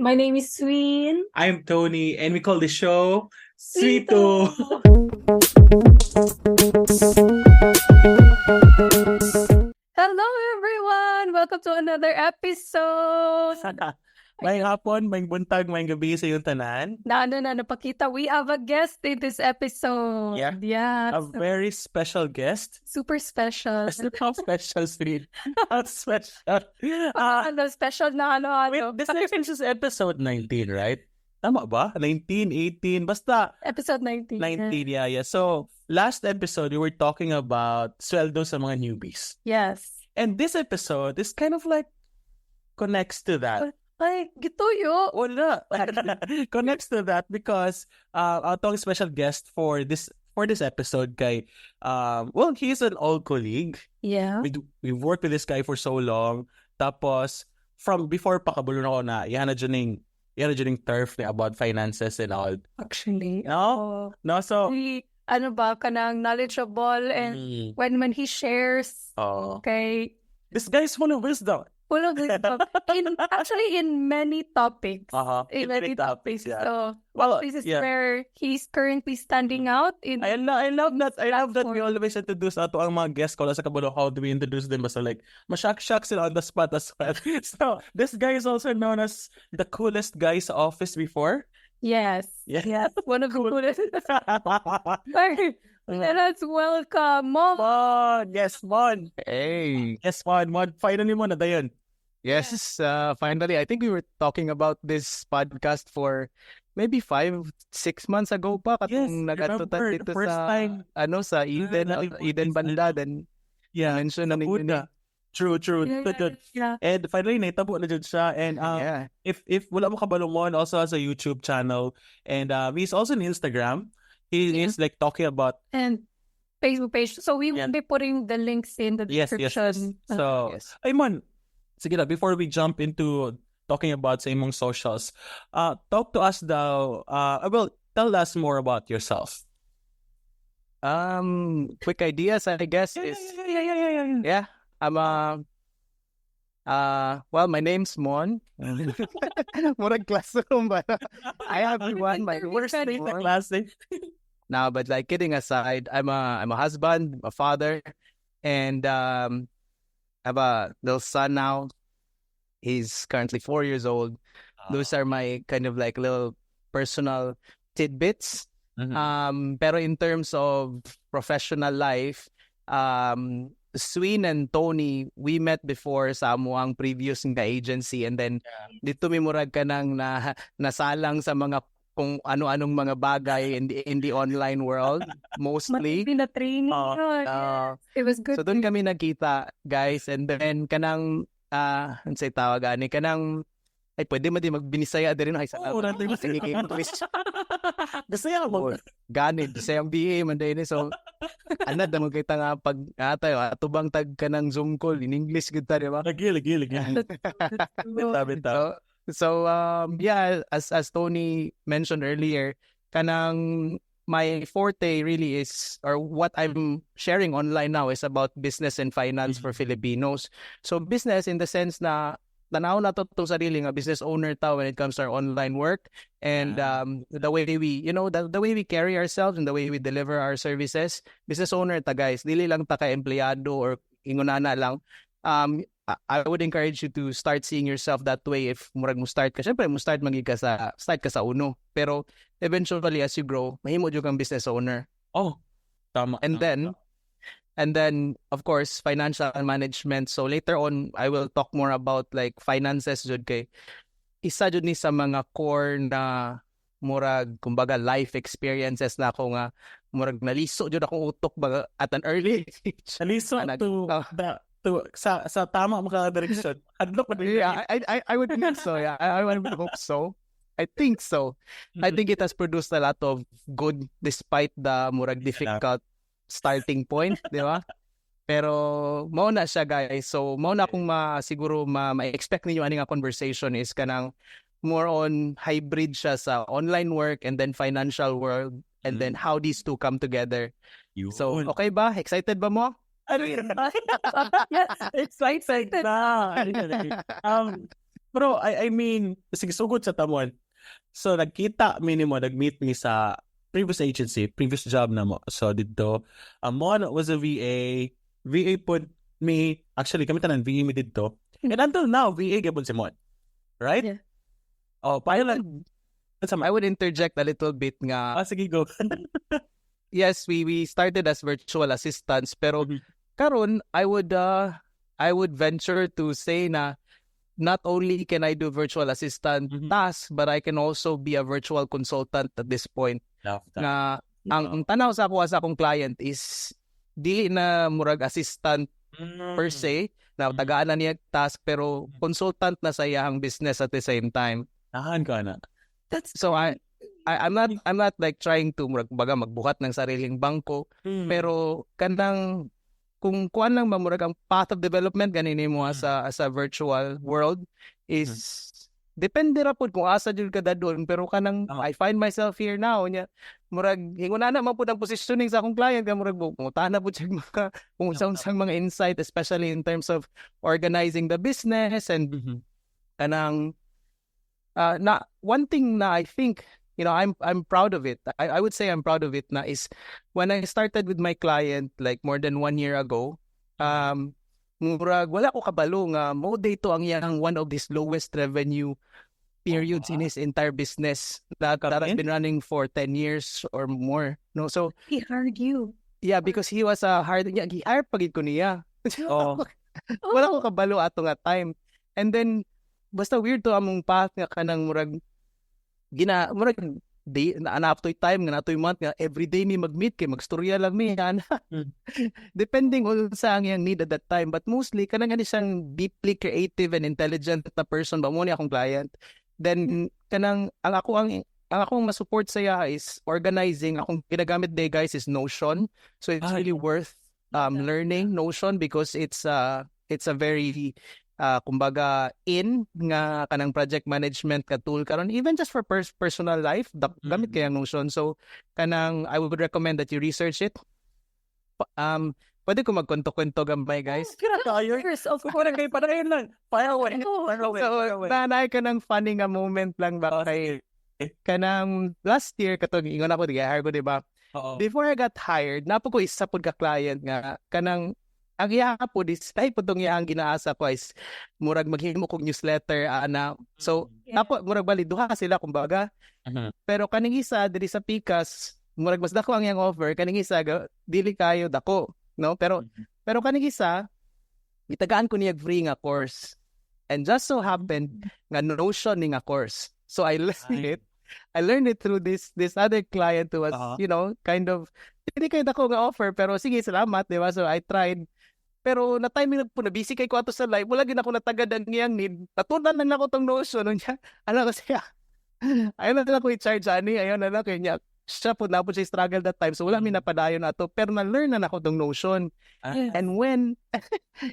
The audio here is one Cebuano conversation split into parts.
My name is Sween. I'm Tony, and we call the show Sweeto. Hello, everyone! Welcome to another episode! Maayong hapon, maayong buntag, maayong gabi sa inyong tanan. Na ano na napakita, we have a guest in this episode. Yeah. A very special guest. Super special. How special, Sweet? How special? Ano, special na ano, ano. Wait, this is episode 19, right? Tama ba? 19, 18, basta Episode 19. 19, yeah. So, last episode, we were talking about sweldo sa mga newbies. And this episode is kind of like connects to that. Ay, gituyo. Wala. Connects to that because atong special guest for this episode kay well, he's an old colleague. We've worked with this guy for so long. Tapos from before pa kabalo na ko na iyan na dyan ning turf ni about finances and all. Actually. No? Oh. No, so He, ano ba, kanang knowledgeable and when he shares, Oh. okay, This guy's full of wisdom. Full of wisdom. In actually in many topics. In many topics. So Well, this is where he's currently standing out in I love that. I love that we platform. Always introduce ato ang mga guests ko sa kabalo. How do we introduce them? Basta like, mashock-shock sila on the spot as well. So, this guy is also known as the coolest guy sa office before. Yes. Yes. One of the Cool. coolest. Sorry. Let us welcome Mon. Mon! Yes, Mon! Hey, Yes, Mon. Mon, finally mo na dayon. Yes, finally. I think we were talking about this podcast for maybe 5, 6 months ago pa. Yes, Katong nagadto ta remember the dito first sa, time. Ano, sa Eden, Eden Banda. Then, mention na ninyo ni. Una. True. Good. And finally, nahitabo na jud siya. And if wala mo kabalo, Mon also has a YouTube channel. And he's also on Instagram. He is like talking about And Facebook page. So we will be putting the links in the description. So, ay Mon, sige na, before we jump into talking about sa imong socials, talk to us daw, well, tell us more about yourself. Quick ideas, I guess, is yeah, I'm a well, my name's Mon. Murag classroom ba? Hi everyone, my Worst day sa class eh. Now, but like kidding aside, I'm a husband, a father, and I have a little son now. He's currently 4 years old. Those are my kind of like little personal tidbits. Pero in terms of professional life, Sween and Tony, we met before sa amuang previous nga agency and then dito mi murag kanang na nasalang sa mga kung ano-anong mga bagay in the online world mostly. Matindi na training yun. It was good. So doon kami nagkita, guys, and then kanang unsay tawag ani kanang ay pwede man di magbinisaya diri no ay sa Oo, natin sige kay twist. Bisaya mo. Oo, gani Bisayang BA man din so anad na kita nga pag tayo atubang tag kanang Zoom call in English gud ta, di ba? Lagi, lagi, lagi. Bitaw, bitaw. So yeah, as Tony mentioned earlier, kanang my forte really is, or what I'm sharing online now is about business and finance for Filipinos. So business in the sense na tanaw na to itong sarili nga business owner ta when it comes to our online work and the way we you know the way we carry ourselves and the way we deliver our services. Business owner ta, guys, dili lang ta ka empleyado or ingunana lang. I would encourage you to start seeing yourself that way if murag mo start ka. Syempre, mo start man ka sa start ka sa uno. Pero eventually, as you grow, mahimo jud kang business owner. Oh, tama. And then of course financial management. So later on I will talk more about like finances jud kay isa jud ni sa mga core na murag kumbaga life experiences na ako nga murag naliso jud akong utok ba at an early age. Naliso to the to sa tama mga direction. Hadlok pa. Yeah, I would think so. Yeah, I would hope so. I think so. I think it has produced a lot of good despite the murag difficult starting point, di ba? Pero mao na siya, guys. So mao na akong ma siguro ma, ma-expect ninyo ani nga conversation is kanang more on hybrid siya sa online work and then financial world and then how these two come together. Yun. So okay ba? Excited ba mo? Ano yun? Yes. Excited na. Pero I mean, sige, sugod sa ta, Mon. So nagkita mi nimo, nag-meet mi sa previous agency, previous job namo. So didto, Mon was a VA, VA pud me, actually kami tanan VA mi didto. And until now, VA gyapon si Mon. Right? Yeah. Oh, paano lang sa I would interject a little bit nga. Ah, sige, go. Yes, we started as virtual assistants, pero karon I would venture to say na not only can I do virtual assistant tasks, but I can also be a virtual consultant at this point. Love that. Nga ang tanaw sa ako sa akong client is dili na murag assistant per se na tagaan na niya task, pero consultant na sa iyang business at the same time. Nahan ka na. That's So I'm not like trying to murag baga magbuhat ng sariling bangko, pero kanang kung kuan lang ba, murag ang path of development gani nimo sa virtual world is depende ra pud kung asa jud ka dadon, pero kanang Tama. I find myself here now nya murag ingon na man pud ang positioning sa akong client nga murag pangutana pud siya mga kung unsa-unsang mga insight, especially in terms of organizing the business and kanang na one thing na I think I'm proud of it. I would say I'm proud of it na is when I started with my client like more than one year ago, murag wala ko kabalo nga mao diay to ang iyang one of his lowest revenue periods in his entire business that has Come in? been running for 10 years or more. No, so He hired you. Yeah, because he was a hired, yeah, gi-hire pa gid ko niya. Oh. Wala ko kabalo ato nga time. And then basta weird to among path nga kanang murag gina murag day na naa to'y time nga naa to'y month nga everyday mi mag-meet kay magstorya lang mi ana. Depending on sa ang iyang need at that time, but mostly kanang ani siyang deeply creative and intelligent na person ba mao ni akong client. Then kanang ang akong ma-support sa iya is organizing. Akong ginagamit diay, guys, is Notion. So it's really worth learning Notion because it's a very kumbaga in nga kanang project management ka tool karon, even just for personal life gamit kay ang Notion. So kanang I would recommend that you research it. Pwede ko magkwento-kwento gamay, guys? Kira kayo. Of course, of Wala course. kay padayon lang. Fire away. Oh. Fire away. So Fire away. na ka ng funny nga moment lang ba Oh, kay sige. Kanang last year katong ingon ako, di hire ko, di ba? Oo. Before I got hired, naa po ko isa pud ka client nga kanang ang iya pod is type po tong iyang ginaasa ko is murag maghimo kog newsletter ana. So ako murag bali duha sila kumbaga. Pero kaning isa diri sa Pikas, murag mas dako ang iyang offer, kaning isa dili kayo dako, no? Pero pero kaning isa gitagaan ko niya free nga course. And just so happened nga Notion ni nga course. So I learned Ay. it. I learned it through this other client who was, kind of hindi kayo dako nga offer, pero sige, salamat, di ba? So I tried. Pero na timing na po na busy kay ko ato sa life, wala gid ako natagad ang iyang need. Natunan lang nako tong Notion niya. Ano kasi ayaw na lang ko i-charge ani, ayaw na lang kay niya. Siya po na po siya struggle that time. So wala mi napadayon ato, pero na-learn na nako tong Notion. And when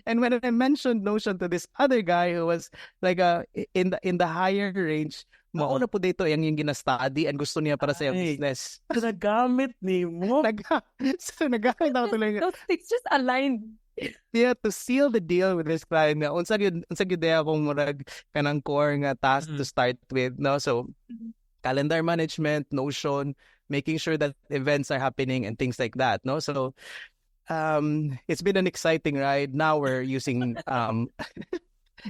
I mentioned Notion to this other guy who was like in the higher range, mao na pod to yung gina-study and gusto niya para sa iyang Ay. business. Nagamit nimo. So nagamit ako tuloy Those things just aligned. Yeah, to seal the deal with this client nga unsa gyud akong murag kanang core nga task to start with, no? So calendar management, Notion, making sure that events are happening and things like that, no? So it's been an exciting ride. Now we're using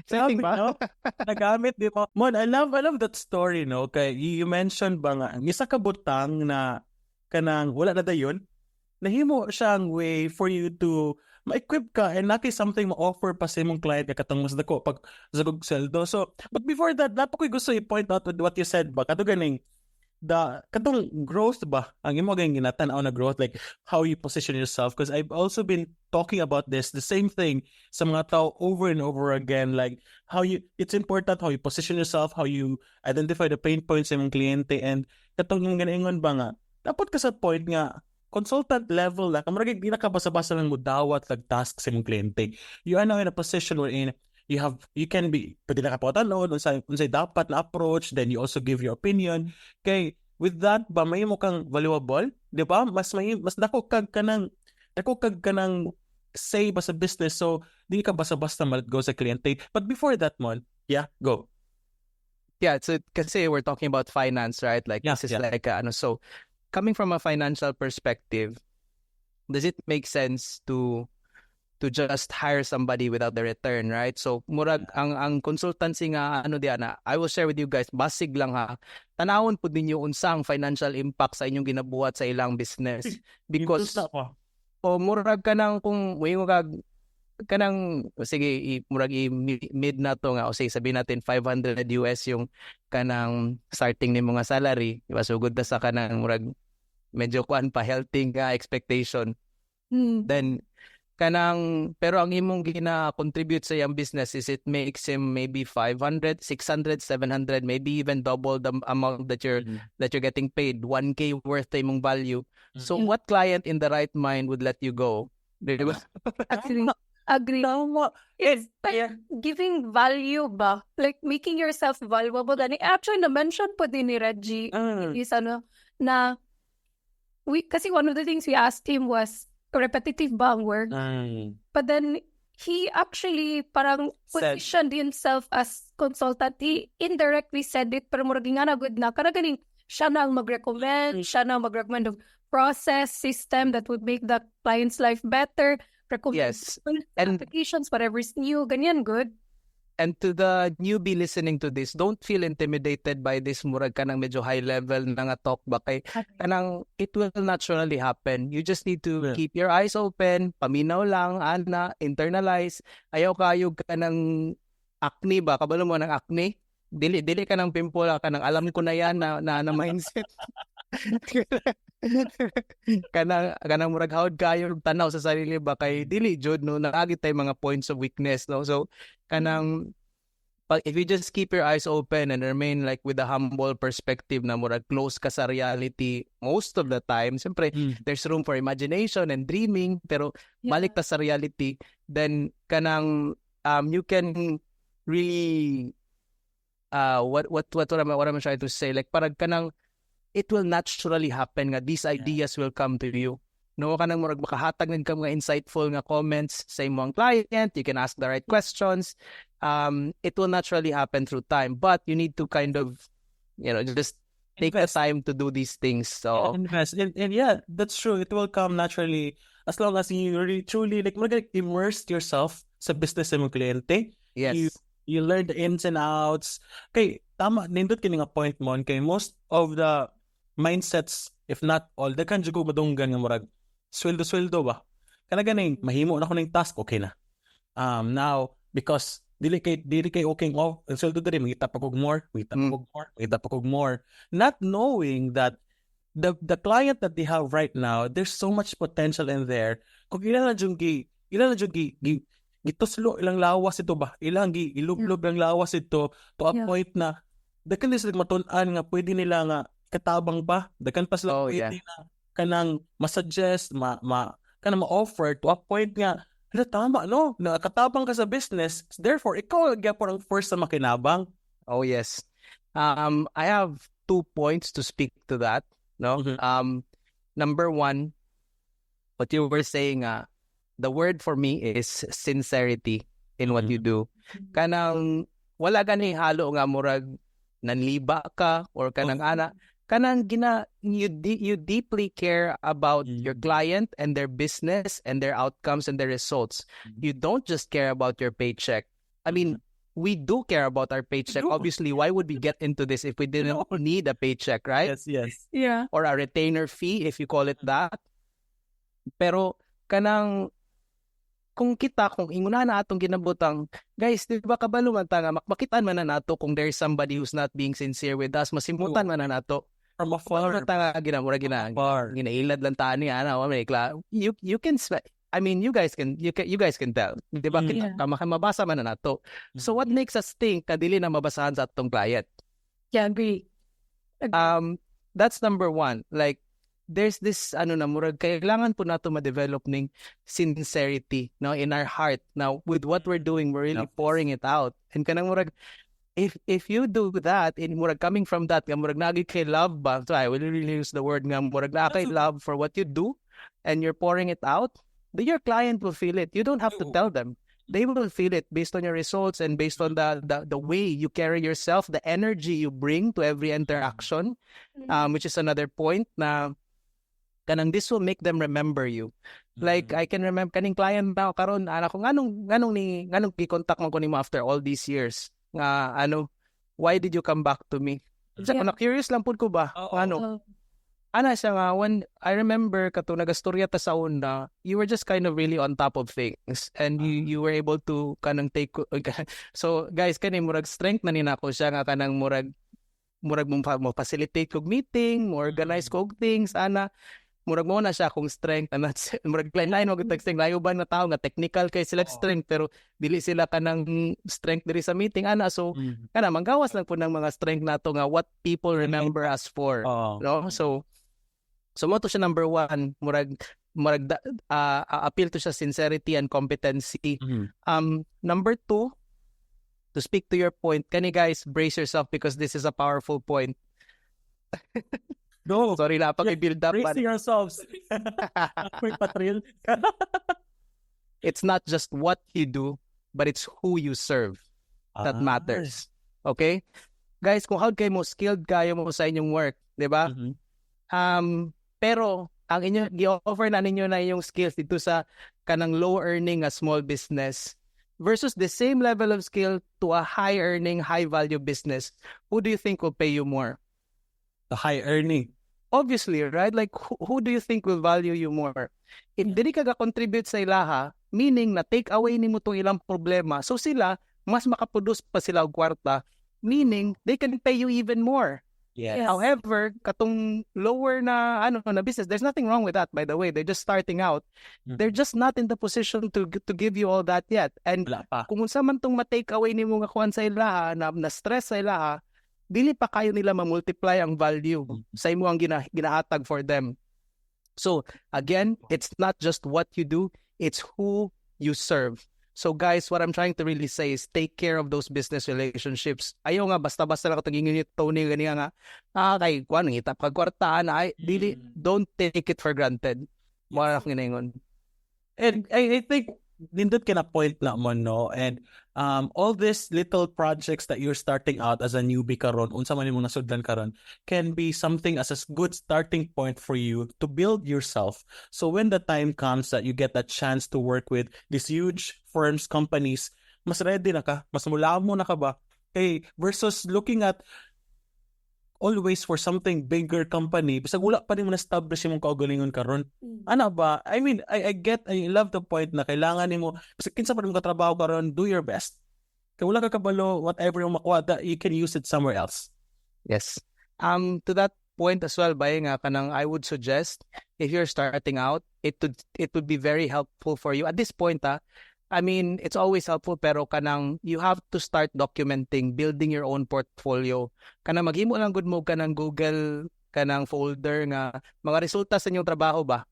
exciting Grabe, ba? No? Nagamit di mo. Mon, I love that story, no? Kay you mentioned ba nga ang isa ka butang na kanang wala na dayon, nahimo siyang way for you to ma-equip ka and naa kay something ma-offer pa sa imong client ka katong mas dako pag sagog sweldo. So, but before that, naa pa ko'y gusto i-point out with what you said ba kato ganing the katong growth ba ang imo ganing ginatan-aw na growth, like how you position yourself, because I've also been talking about this, the same thing, sa mga tao over and over again, like how you it's important how you position yourself, how you identify the pain points sa imong kliyente, and katong yung ganaingon ba nga dapat ka sa point nga consultant level na kamurag di na ka basta-basta lang mo dawat lag task sa imong kliyente. You are now in a position wherein you can be pwede na ka pangutanon unsay dapat na approach, then you also give your opinion, kay with that ba mahimo kang valuable, di ba? Mas dako kag kanang dako kag kanang say ba sa business, so di ka basta-basta ma-let go sa kliyente. But before that, Mon, yeah, go. Yeah, so kasi we're talking about finance, right? Like this is like a, ano, so coming from a financial perspective, does it make sense to just hire somebody without the return, right? So murag ang consultancy nga ano diya na I will share with you guys, basig lang ha. Tanawon pud ninyo unsa ang financial impact sa inyong ginabuhat sa ilang business because Nindot na pa. O murag kanang kung moingon kag kanang sige murag i mid na to nga o sige, sabihin natin 500 US yung kanang starting ni mga salary, di ba? Sugod ta sa kanang murag medyo kuan pa, healthy nga expectation. Then kanang pero ang imong gina-contribute sa iyang business is it makes him maybe 500, 600, 700, maybe even double the amount that you're getting paid, 1K worth sa imong value. So what client in the right mind would let you go, di ba? Agree. Agree. Tama. It's like giving value ba? Like making yourself valuable. Gani actually na-mention pud din ni Reggie is ano na we kasi one of the things we asked him was, repetitive ba ang work? But then he actually parang positioned himself as consultant. He indirectly said it, pero murag nga na good na. Kana ganing siya na ang mag-recommend, siya na ang mag-recommend of process, system that would make the client's life better, recommend applications, whatever is new, ganyan, good. And to the newbie listening to this, don't feel intimidated by this murag kanang medyo high level na nga talk ba kay kanang it will naturally happen. You just need to keep your eyes open, paminaw lang, ana, internalize. Ayaw kayo kanang acne ba? Kabalo mo ng acne? Dili dili ka ng pimple, ah, kanang alam ko na yan na mindset. Kanang murag hawd kayo og tanaw sa sarili ba kay dili jud no, naa gyud tay mga points of weakness, no? So kanang pag if you just keep your eyes open and remain like with a humble perspective na murag close ka sa reality most of the time, siyempre there's room for imagination and dreaming, pero balik ta sa reality, then kanang you can really what am I trying to say, like parang kanang it will naturally happen nga these ideas will come to you, no? Kanang murag makahatag nag ka mga insightful nga comments sa imong client, you can ask the right questions. It will naturally happen through time, but you need to kind of just take the Invest. Time to do these things, so Invest. And yeah, that's true. It will come naturally as long as you really truly like murag immersed yourself sa business sa imong kliyente. You learn the ins and outs. Kay tama, nindot kini nga point mo kay most of the mindsets, if not all, daghan jud ko madunggan nga murag sweldo-sweldo ba. Kana ganing mahimo na ko ning task, okay na. Now because dili kay okay, oh, ang sweldo diri, mangita pa kog more, mangita pa kog more, mangita pa kog more, not knowing that the client that they have right now, there's so much potential in there. Kung ila na jud gi gituslo ilang lawas ito ba, ilang gi ilublob ang lawas ito to a point na daghan din sila matun-an nga pwede nila nga katabang pa, daghan pa sila pwede na kanang ma-suggest, ma, ma kanang ma-offer to a point nga hala, tama no, nakatabang ka sa business, therefore ikaw gyapon ang first sa makinabang. Oh yes. I have 2 points to speak to that. No. Number one, what you were saying, the word for me is sincerity in what you do. Kanang wala gani halo nga murag nanliba ka or kanang ana, kanang gina you deeply care about your client and their business and their outcomes and their results. You don't just care about your paycheck. I mean, we do care about our paycheck. Do. Obviously, why would we get into this if we didn't No. need a paycheck, right? Yes. Or a retainer fee, if you call it that. Pero kanang kung kita kung inguna na atong ginabutang, guys, di ba kabalo man ta nga makitaan man na nato kung there's somebody who's not being sincere with us, masimutan man na nato. From afar. Wala ta nga gina mura gina Afar. Ginailad lang ta ni ana, wa may you can I mean, you guys can tell, di ba? Kita mabasa man na nato. So what makes us think kadili na mabasahan sa atong client? Yeah, agree. Agree. That's number one. Like there's this ano na murag kailangan pud nato ma-develop ning sincerity, no, in our heart. Now with what we're doing, we're really pouring it out. And kanang murag if you do that in murag coming from that nga murag naa gyud kay love ba, so I will really use the word nga murag naa kay That's love for what you do and you're pouring it out, then your client will feel it. You don't have to Oo. Tell them. They will feel it based on your results and based on the way you carry yourself, the energy you bring to every interaction, which is another point na kanang this will make them remember you. Like, I can remember kaning client na karon, ana ko, nganong gi-contact man ko nimo after all these years nga ano, why did you come back to me? Yeah. Na curious lang pud ko ba? Ano? Ana siya nga, when I remember kato nagastorya ta sa una, you were just kind of really on top of things and you were able to kanang take. So guys, kani murag strength na ni nako siya nga kanang murag mo facilitate kog meeting, mo organize kog things ana, murag mo na siya akong strength, and that's murag lain mo gud strength. Layo ba na tao nga technical kay sila strength, pero dili sila kanang strength diri sa meeting ana. So kana manggawas lang pud ng mga strength nato nga what people remember us for, no? So mo to siya number one, murag appeal to siya sincerity and competency. Number two, to speak to your point kani, guys, brace yourself because this is a powerful point. Go. Sorry na pag build up. Bracing yourselves. Quick patril. It's not just what you do, but it's who you serve that matters. Okay? Guys, kung how kayo mo skilled kayo mo sa inyong work, 'di ba? Mhm. Pero ang inyo gi-offer na ninyo na inyong skills dito sa kanang low earning a small business versus the same level of skill to a high earning, high value business. Who do you think will pay you more? The high earning. Obviously, right? Like, who do you think will value you more? If dili ka ga-contribute sa ilaha, meaning na take away nimo tong ilang problema, so sila, mas makaproduce pa sila og kwarta, meaning they can pay you even more. However, katong lower na ano na business, there's nothing wrong with that, by the way. They're just starting out. They're just not in the position to give you all that yet. And Wala pa. Kung unsa man tong ma-take away nimo nga kuan sa ilaha na stress sa ilaha, dili pa kayo nila ma-multiply ang value sa imo ang ginahatag for them. So, again, it's not just what you do, it's who you serve. So guys, what I'm trying to really say is take care of those business relationships. Ayaw nga basta-basta lang katong ni Tony gani nga kay kuan ngita pa kwarta na ay dili, don't take it for granted. Mo na akong ginaingon. And I think nindot ka na point na mo, no? And all these little projects that you're starting out as a newbie karon, unsa man imong nasudlan karon, can be something as a good starting point for you to build yourself. So when the time comes that you get a chance to work with these huge firms, companies, mas ready na ka, mas mulamo na ka ba? Kay versus looking at always for something bigger company, bisag wala pa nimo na-establish imong kaugalingon karon. Ano ba? I mean, I get, I love the point na kailangan nimo, bisag kinsa pa nimo katrabaho karon, do your best. Kay wala ka kabalo, whatever yung makuha, that you can use it somewhere else. Yes. To that point as well, bay nga kanang I would suggest if you're starting out, it would be very helpful for you at this point, ah. I mean, it's always helpful, pero kanang you have to start documenting, building your own portfolio. Kanang maghimo lang gud mo kanang Google kanang folder nga mga resulta sa inyong trabaho ba?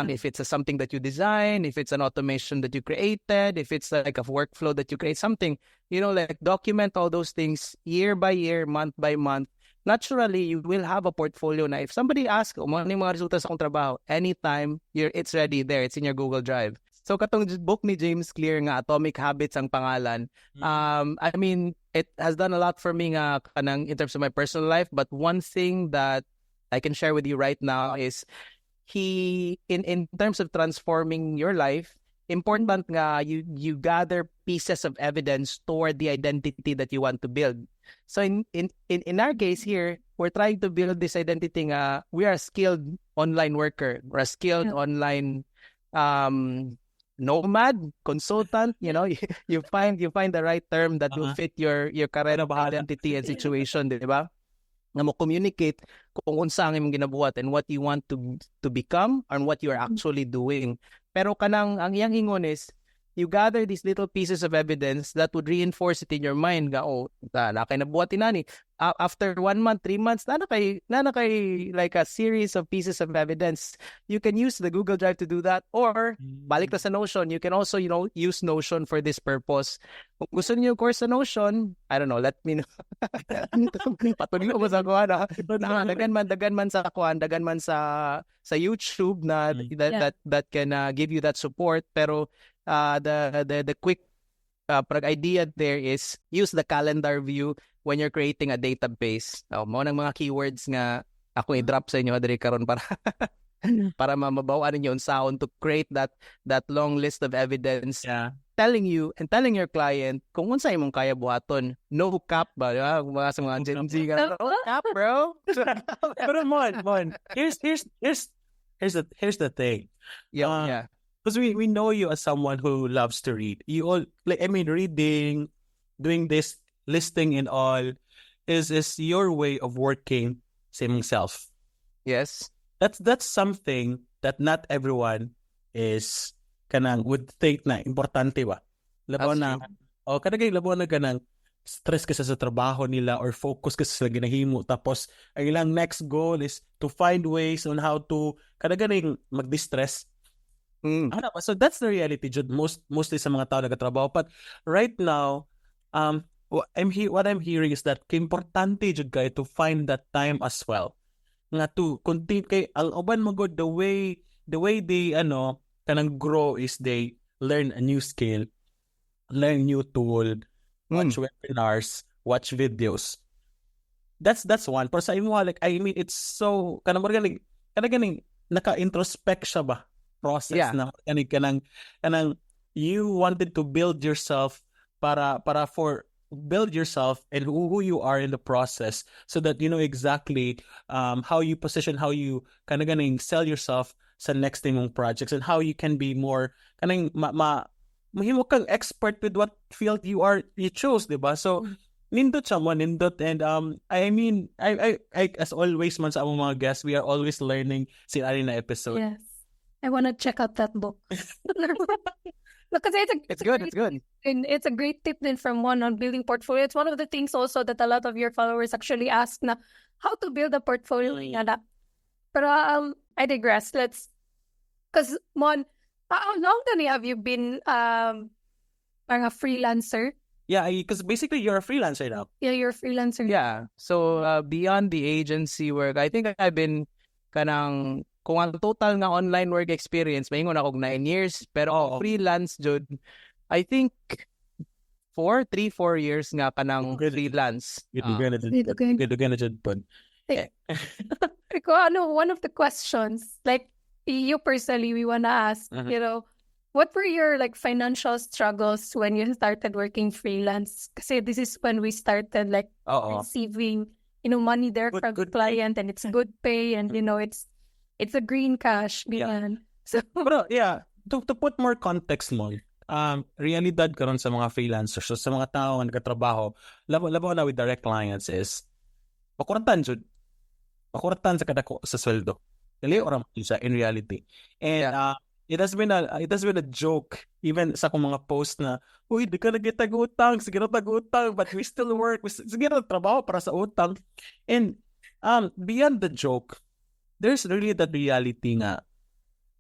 If it's something that you design, if it's an automation that you created, if it's like a workflow that you create, something, like document all those things year by year, month by month. Naturally, you will have a portfolio na if somebody asks, "Oh, ano yung mga resulta sa akong trabaho?" anytime, it's ready there. It's in your Google Drive. So katong book ni James Clear nga Atomic Habits ang pangalan. I mean, it has done a lot for me nga kanang in terms of my personal life, but one thing that I can share with you right now is he in terms of transforming your life, important nga you gather pieces of evidence toward the identity that you want to build. So in our case here, we're trying to build this identity nga we are a skilled online worker, we're a skilled online nomad consultant. You find the right term that will fit your current Ano, bahala. Identity and situation, di ba? Nga mo communicate kung unsa ang imong ginabuhat and what you want to become and what you are actually doing. Pero kanang ang iyang ingon is you gather these little pieces of evidence that would reinforce it in your mind nga, oh, na kay nabuhat ni after one month, 3 months, na kay like a series of pieces of evidence. You can use the Google Drive to do that, or balik ta sa Notion. You can also use Notion for this purpose. Kung gusto niyo course sa Notion, I don't know, let me know. Patuloy mo sa kuan, ah. Na, daghan man sa kuan, daghan man sa YouTube na that that can give you that support, pero the quick parang idea there is use the calendar view when you're creating a database. Oh, mao nang mga keywords nga ako i-drop sa inyo diri karon para mabaw-an ninyo unsaon to create that long list of evidence telling you and telling your client kung unsa imong kaya buhaton. No cap ba, di ba? Mga sa mga Gen Z ka, "No cap, bro." Pero Mon, here's the thing. Because we know you as someone who loves to read. You all like, I mean, reading, doing this listing and all is your way of working sa imong self. That's something that not everyone is kanang would think na importante ba. Labaw That's na o kada kay labaw na kanang stress ka sa trabaho nila or focus ka sa ginahimo, tapos ang ilang next goal is to find ways on how to kada ganing mag-distress. Ano ba? So that's the reality jud mostly sa mga tao nagatrabaho. But right now, what I'm hearing is that importante jud kay to find that time as well. Nga to continue kay ang uban mo gud, the way they ano kanang grow is they learn a new skill, learn new tool, watch webinars, watch videos. That's one. Pero sa imo, like, I mean, it's so kanang mura ganing kanang ganing naka-introspect siya ba process na kanang kanang kanang you wanted to build yourself para for build yourself and who you are in the process so that you know exactly how you position, how you kanang ganing sell yourself sa next imong projects and how you can be more kanang ma mahimo kang expert with what field you chose, di ba? So nindot siya mo, nindot, and I mean, I as always man sa among mga guests, we are always learning sa ani na episode. Yes. I want to check out that book. Because It's good, it's good. And it's a great tip then from one on building portfolio. It's one of the things also that a lot of your followers actually ask na how to build a portfolio nga na. Pero I digress. Let's, because Mon, how long then have you been parang a freelancer? Yeah, because basically you're a freelancer now. Yeah, you're a freelancer. Yeah. So beyond the agency work, I think I've been kanang kung ang total nga online work experience, maingon ako 9 years, pero Oo. Freelance jud, I think 4, 3, 4 years nga kanang freelance. Good, Ah. good, Okay. good, good, good, good. Ikaw, ano, one of the questions, like you personally, we wanna ask, what were your like financial struggles when you started working freelance? Kasi this is when we started like Oo. receiving money there Good- from good the client and it's good pay and it's a green cash. Ganyan. So, Pero yeah, to put more context mo, realidad karon sa mga freelancers, so sa mga tao nga nagatrabaho, labo na with direct clients is, makuratan jud. Makuratan sa kadako sa sweldo. Dili ora man siya in reality. And it has been a joke even sa akong mga post na, "Uy, di ka nagitag utang, sige na tag utang, but we still work. We sige na trabaho para sa utang." And beyond the joke, there's really that reality nga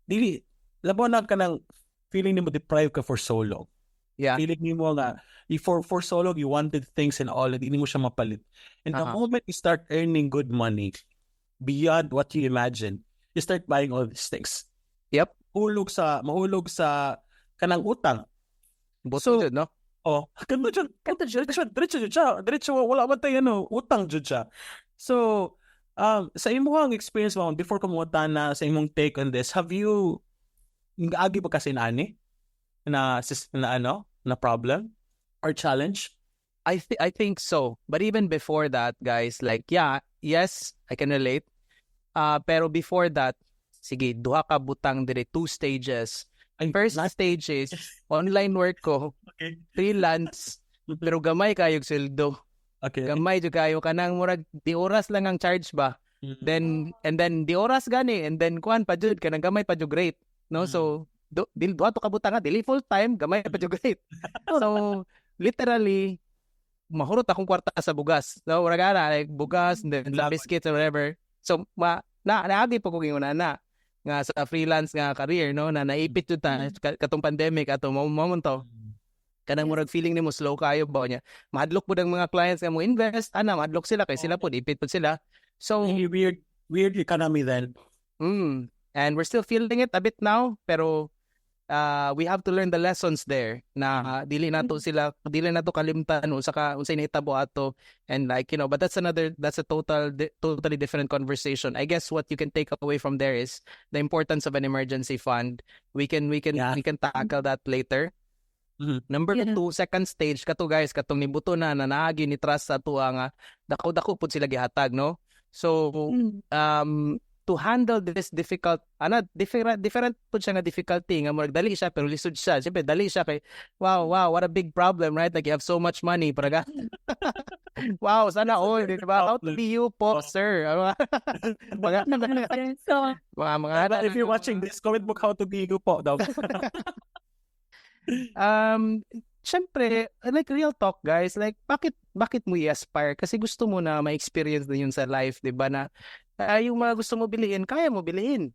dili labaw na kanang feeling nimo deprived ka for so long. Feeling nimo nga for so long you wanted things and all and hindi mo siya mapalit. And the moment you start earning good money beyond what you imagine, you start buying all these things. Hulog sa mahulog sa kanang utang. Buto So, jud, no? Oh, kanto jud, Kanto jud. diretso, diretso jud siya. Diretso, wala man tay ano, utang jud siya. So, sa imong experience mo before kumuta na sa imong take on this, have you gaagi ba kasi ani na ano, na problem or challenge? I think so. But even before that, guys, like yeah, yes, I can relate. Pero before that, sige, duha ka butang dire, two stages. Ay, First stage is online work ko, freelance, pero gamay kayo sweldo. Gamay jud kayo, kanang murag di oras lang ang charge ba. Then and then di oras gani and then kuan pa jud, kanang gamay pa jud rate, no? So dil duha to ka butang nga, dili full time, gamay pa jud rate. So literally mahurot akong kwarta sa bugas. No, murag ana, like bugas and then sa Laban. Biscuits or whatever. So ma na naagi po ko ingon ana nga sa freelance nga career, no, na naipit jud ta katong pandemic ato mo man to kanang murag feeling nimo slow kayo ba niya, mahadlok pud ang mga clients nga mo invest ana, mahadlok sila kay sila pud ipit pud sila, so Really weird weird economy then. And we're still feeling it a bit now, pero We have to learn the lessons there na dili nato sila, dili nato kalimtan unsa ka unsay nahitabo ato and like but that's a totally different conversation. I guess what you can take away from there is the importance of an emergency fund. We can we can tackle that later. Number two, second stage kato, guys, katong nibuto na na naagi ni trust sa atoa nga dako-dako pud sila gihatag, no? So to handle this difficult ana, different different pud siya nga difficulty nga murag dali siya pero lisod siya. Siyempre dali siya kay wow, what a big problem, right? Like, you have so much money, pero wow, sana all, di ba? How to be you po, sir. Mga So, mga But if you're watching this, comment mo "how to be you po" daw. Syempre, like, real talk, guys, like, bakit mo i-aspire? Kasi gusto mo na ma-experience din yun sa life, 'di ba, na yung mga gusto mo bilihin, kaya mo bilihin.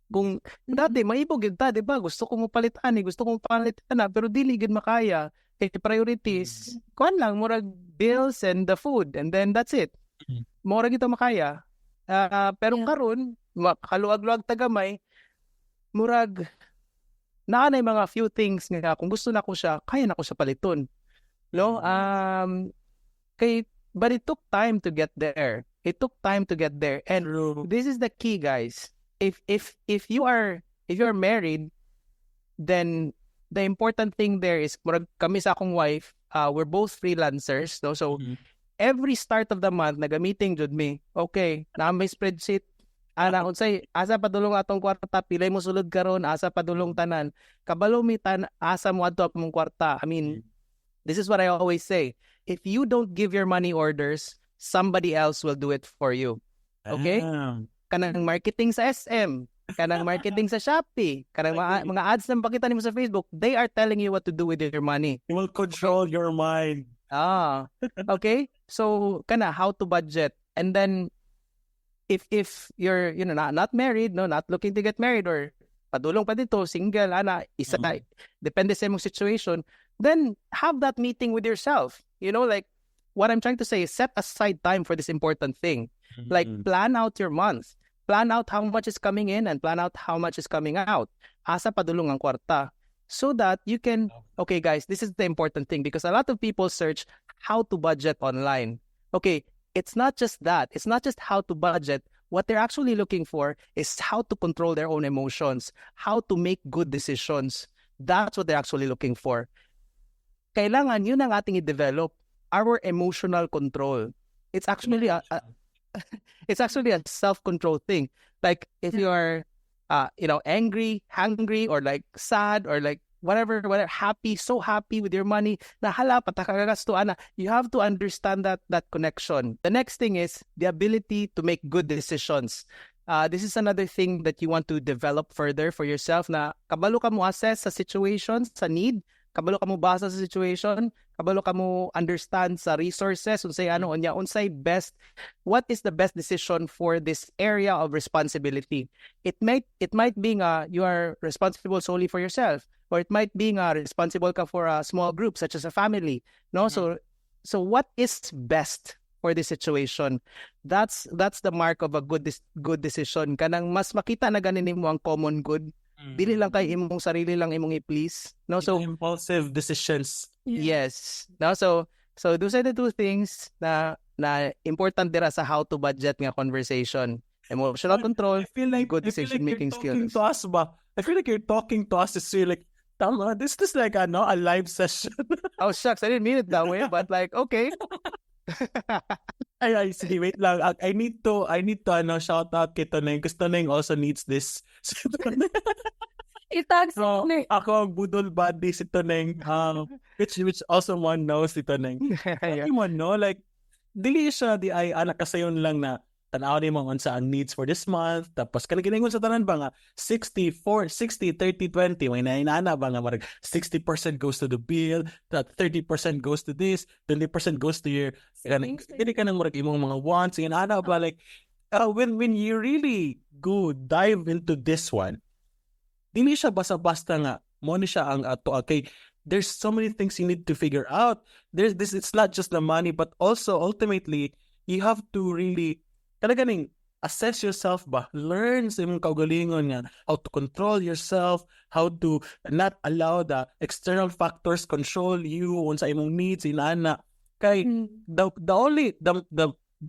Kung dati maibog gyud ta, 'di ba? Gusto ko mo palit ani, gusto ko mo palit ana, pero dili gyud makaya. Kay priorities, kuan lang, murag bills and the food and then that's it. Mura gyud makaya. Pero karon, makaluag-luag ta gamay, murag naa na mga few things nga kung gusto na ko siya, kaya na ko siya paliton. No? Kay but it took time to get there. It took time to get there. And True. This is the key, guys. If you're married, then the important thing there is murag kami sa akong wife, we're both freelancers, no? So every start of the month naga-meeting jud mi. Okay, naa may spreadsheet. Ana, unsay asa padulong atong kwarta, pilay mo sulod karon, asa padulong tanan. Kabalo mi tan asa mo adto among kwarta. I mean, this is what I always say. If you don't give your money orders, somebody else will do it for you. Okay? Ah. Kanang marketing sa SM, kanang marketing sa Shopee, kanang mga ads na makita nimo sa Facebook, they are telling you what to do with your money. It will control your mind. Ah, okay? So, kana how to budget. And then if you're not married, no, not looking to get married or padulong pa didto, single ana, isa depende sa imong situation, then have that meeting with yourself. Like, what I'm trying to say is set aside time for this important thing. Like, plan out your month. Plan out how much is coming in and plan out how much is coming out. Asa padulong ang kwarta. So that you can, okay guys, this is the important thing because a lot of people search how to budget online. Okay, it's not just that. It's not just how to budget. What they're actually looking for is how to control their own emotions, how to make good decisions. That's what they're actually looking for. Kailangan yun ang ating i-develop, our emotional control. It's actually a self-control thing. Like, if you are angry, hungry, or like sad, or like whatever, whatever, happy, so happy with your money, na hala, patakagasto, ana. You have to understand that connection. The next thing is the ability to make good decisions. This is another thing that you want to develop further for yourself na kabalo ka mo assess sa situation, sa need, kabalo ka mo basa sa situation, kabalo ka mo understand sa resources, unsay ano unya, unsay best, what is the best decision for this area of responsibility. It might be nga you are responsible solely for yourself, or it might be nga responsible ka for a small group such as a family, no? So what is best for this situation? That's the mark of a good decision. Kanang mas makita na gani nimo ang common good. Dili lang kay imong sarili lang imong i-please, no? So impulsive decisions. Yes. No, so those are the two things na important dira sa how to budget nga conversation. Emotional control, I feel like good I feel like decision making you're talking skills. to us ba? I feel like you're talking to us to say like, tama, this is like ano, a live session. Oh shucks, I didn't mean it that way, but like, okay. Ay, sige, wait lang. I need to ano, shout out kay Toneng because Toneng also needs this. I-tag si So, Toneng. ako ang budol buddy si Toneng, which also one knows si Toneng. Mo, no? Like, dili siya di ay anak kasayon lang na tanaw ni mo unsa ang needs for this month, tapos kanang giningon sa tanan ba nga 60 4 60 30 20, may nainana ba nga marag 60% goes to the bill, that 30% goes to this, 20% goes to your kanang dili ka nang murag imong mga wants, ana ba, like, when you really go dive into this one, dili siya basta-basta nga mo ni siya ang ato. Okay, there's so many things you need to figure out. There's this, it's not just the money, but also ultimately you have to really talaga ning Assess yourself ba? Learn sa imong kaugalingon nga how to control yourself, how to not allow the external factors control you unsa imong needs inana. Kay the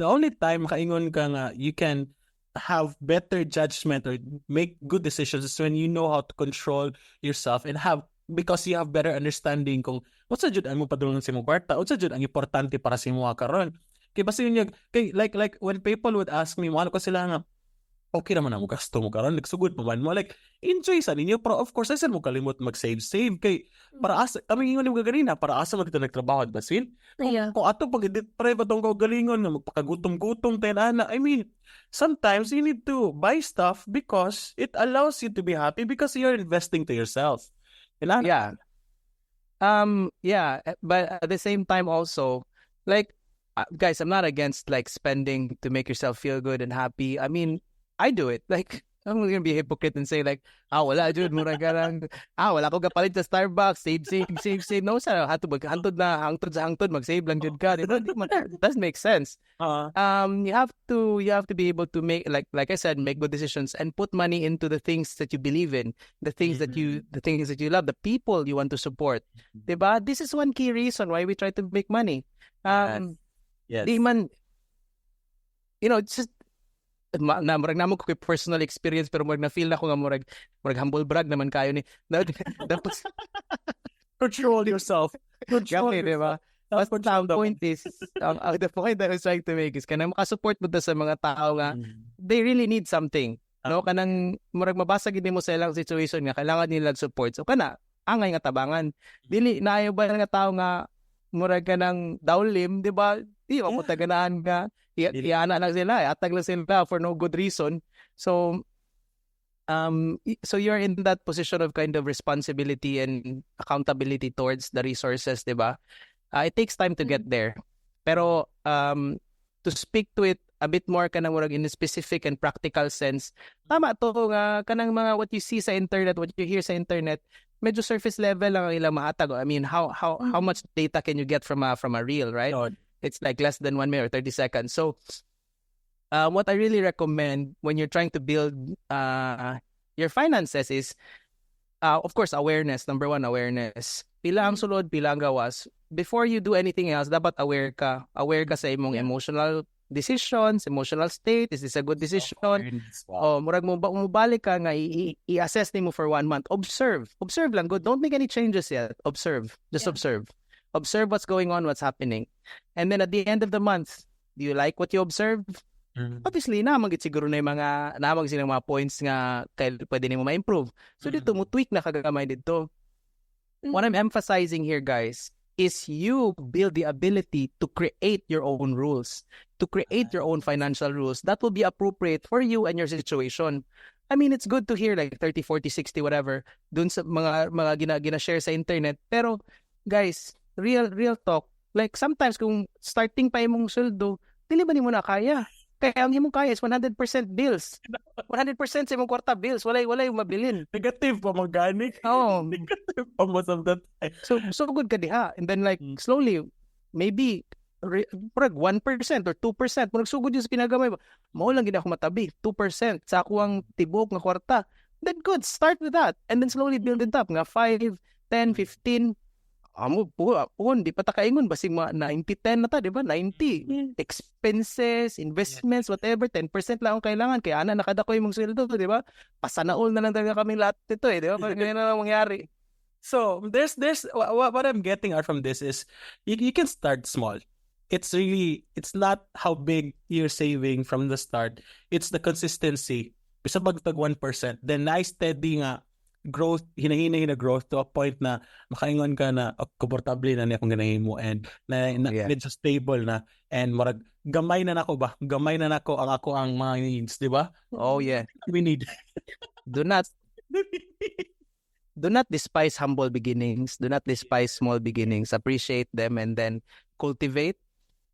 only time makaingon ka nga you can have better judgment or make good decisions is when you know how to control yourself and have because you have better understanding kung unsa jud ang mo padulngan sa imong kwarta, unsa jud ang importante para sa imo karon. Kay basta yun yung, kay like when people would ask me, mo ko sila nga, "Okay naman ang gasto mo karon, nagsugod pa man mo," like, enjoy sa ninyo, pero of course, ay mo kalimot mag-save save kay para asa kami ingon nimo ganina, para asa man kita nagtrabaho, ba, Swin? Yeah. Kung ato pag i-deprive atong kaugalingon nga magpakagutom-gutom tayo ana, I mean, sometimes you need to buy stuff because it allows you to be happy because you're investing to yourself. Inana. Yeah. Yeah, but at the same time also, like, guys, I'm not against, like, spending to make yourself feel good and happy. I mean, I do it. Like, I'm gonna be a hypocrite and say, like, "Ah, wala jud, mura ka lang. Ah, wala ko gapalit sa Starbucks, save, save, save, save." No, sa hantod mag hantod na hangtod sa hangtod mag-save lang jud ka. Di ba? Di man, it doesn't make sense. You have to be able to make, like I said, make good decisions and put money into the things that you believe in, the things that you love, the people you want to support. Diba? This is one key reason why we try to make money. Di man, it's just ma, na murag namo ko kay personal experience, pero murag na feel na ko nga murag humble brag naman kayo ni dapat. Control yourself. Control. Gabi, di ba? Basta ang point is, the point that I was trying to make is kanang makasupport mo ta sa mga tao nga they really need something. No, kanang murag mabasa gid nimo sa ilang situation nga kailangan nila support. So kana angay nga tabangan. Dili naayo ba nga tao nga murag kanang dawlim, di ba? Di ba mo taganaan nga iana lang sila, atag lang sila for no good reason. So you're in that position of kind of responsibility and accountability towards the resources, di ba? It takes time to get there. Pero to speak to it a bit more kanang murag in a specific and practical sense, tama to nga kanang mga what you see sa internet, what you hear sa internet, medyo surface level lang ang ilang mahatag. I mean, how much data can you get from a reel, right? No. It's like less than 1 minute or 30 seconds. So, what I really recommend when you're trying to build your finances is, of course, awareness. Number one, awareness. Pila ang sulod, pila ang gawas. Before you do anything else, dapat aware ka. Aware ka sa imong emotional decisions, emotional state. Is this a good decision? Self-awareness. Wow. Oh, murag mo ba mubalik ka nga i-assess nimo for one month. Observe. Observe lang good. Don't make any changes yet. Observe. Just observe. Observe what's going on, what's happening. And then at the end of the month, do you like what you observe? Obviously, naa man siguro na yung mga naa man silang mga points nga kay pwede nimo ma-improve. So dito mo tweak na kagamay dito. What I'm emphasizing here, guys, is you build the ability to create your own rules, to create your own financial rules that will be appropriate for you and your situation. I mean, it's good to hear like 30, 40, 60, whatever, dun sa mga gina-share sa internet. Pero, guys, real talk, like sometimes kung starting pa imong sweldo, dili ba nimo na kaya? Kaya ang imong kaya is 100% bills. 100% sa imong kwarta bills. Walay mabilin. Negative pa magani. Oo. Negative pa most of the time. So good ka diha. And then, like, slowly maybe murag 1% or 2%, murag sugod yung sa pinagamay ba. Mao lang gid ako matabi, 2% sa akuang tibok nga kwarta. Then good, start with that and then slowly build it up nga 5, 10, 15, amo po puhon di pa ta kaingon basig mga 90 10 na ta, di ba? 90 expenses, investments, whatever, 10% lang ang kailangan kaya ana nakadako imong sweldo, di ba? Pasana all na lang talaga kami lahat nito eh, di ba? Pag ganyan na lang mangyari. So there's what I'm getting out from this is you can start small. It's not how big you're saving from the start. It's the consistency. Bisa pagtag 1%, then nice steady nga growth, hinahinay na growth to a point na makaingon ka na, "Oh, komportable na niya akong ginahimo and na medyo stable na and marag gamay na nako ba? Gamay na nako ang ako ang mga needs," di ba? Oh yeah. We need. Do not despise humble beginnings. Do not despise small beginnings. Appreciate them and then cultivate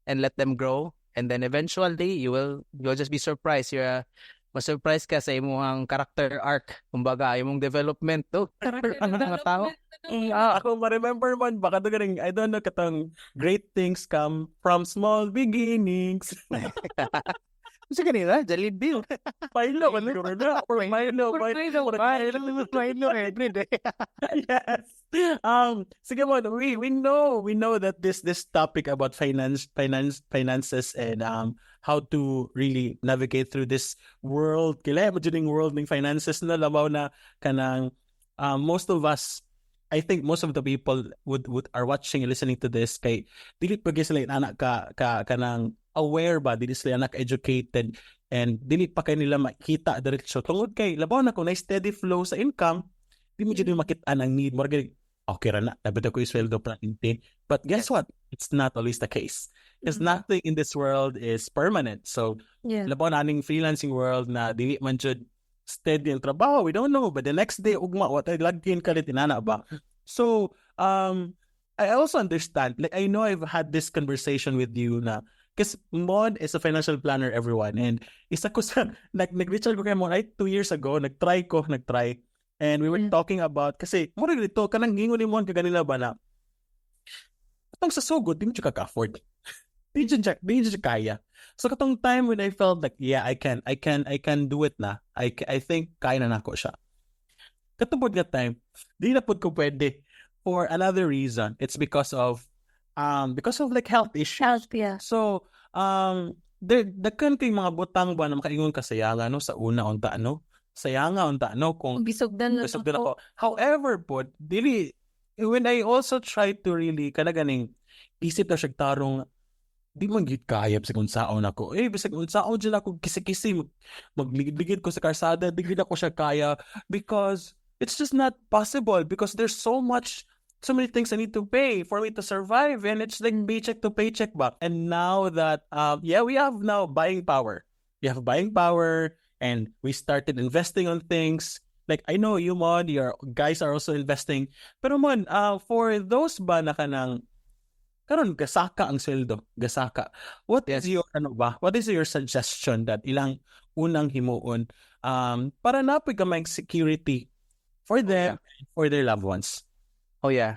and let them grow. And then eventually you'll just be surprised. You're ma-surprise ka sa imong character arc. Kumbaga, imong development to. Character Ang mga tao. development. Ako ma-remember man baka to ganing, I don't know, katong "Great things come from small beginnings." Kasi kanina, Jollibee. Milo, siguro na. Or Milo, Milo. Milo, Milo every day. Yes. Sige mo, we know that this topic about finances and how to really navigate through this world, kila mo jud world ng finances na labaw na kanang most of us, I think most of the people would are watching and listening to this kay dili pa gyud sila anak ka kanang aware ba, dili sila anak educated and dili pa kay nila makita diretso tungod kay labaw na kung na steady flow sa income, di mo jud makita ang need mo. Okay ra na, dapat ako isweldo pa. But guess what? It's not always the case because nothing in this world is permanent. So labaw na aning freelancing world na dili man jud steady ang trabaho. We don't know, but the next day, ugma wa tay lagin kalit inana ba. So I also understand, like, I know I've had this conversation with you na because Mon is a financial planner, everyone, and isa ko sa nag-reach out ko kay Mon ay 2 years ago, nag-try ko, nag-try and we were talking about kasi mo rin dito kanang gingon ni Mon kaganila ba na atong sa sugod di mo jud ka afford, di jud kaya. So katong time when I felt like, yeah, I can do it na, I think kaya na nako siya, katong nga time di na pud ko pwede for another reason. It's because of like health issues. Health, yeah. So there daghan kay mga butang ba na makaingon ka, sayanga no sa una unta, no, sayanga unta no kung Bisugdan lang. Bisugdan ako. However pod, dili, when I also try to really kana ganing isip na siya tarong, di man gyud kaya bisag unsaon ako. Eh, bisag unsaon jud ako kisi-kisi magligid-ligid ko sa karsada, di gyud ako siya kaya because it's just not possible because there's so many things I need to pay for me to survive and it's like paycheck to paycheck ba. And now that yeah, we have now buying power. We have buying power and we started investing on things. Like, I know you, Mon, your guys are also investing. Pero Mon, for those ba na kanang karon gasaka ang sweldo, gasaka. What is your ano ba? What is your suggestion that ilang unang himuon para napoy gamay security for them, for their loved ones? Oh yeah.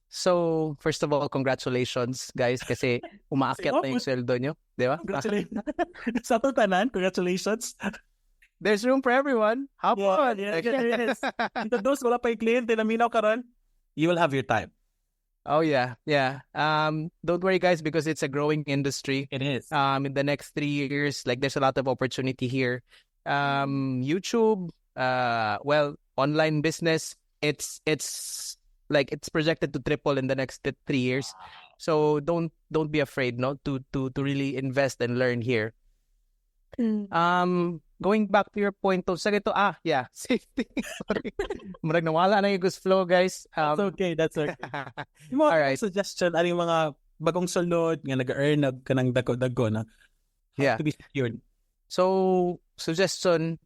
So first of all, congratulations, guys, kasi umaakyat na yung sweldo nyo, di ba? Congratulations. Sa ato tanan, congratulations. There's room for everyone. Hop on. Yeah, there is. And to those wala pa yung kliyente na minaw karon, you will have your time. Oh yeah. Don't worry, guys, because it's a growing industry. It is. In the next 3 years, like, there's a lot of opportunity here. YouTube, well, online business, it's like it's projected to triple in the next 3 years. So don't be afraid, no, to really invest and learn here. Going back to your point of sa ito, ah, yeah, safety. Sorry. Murag nawala na yung flow, guys. That's okay, that's okay. Yung mga All right. suggestion, ano yung mga bagong sulod nga nag-earn na kanang dagko-dagko na how to be secured. So, suggestion,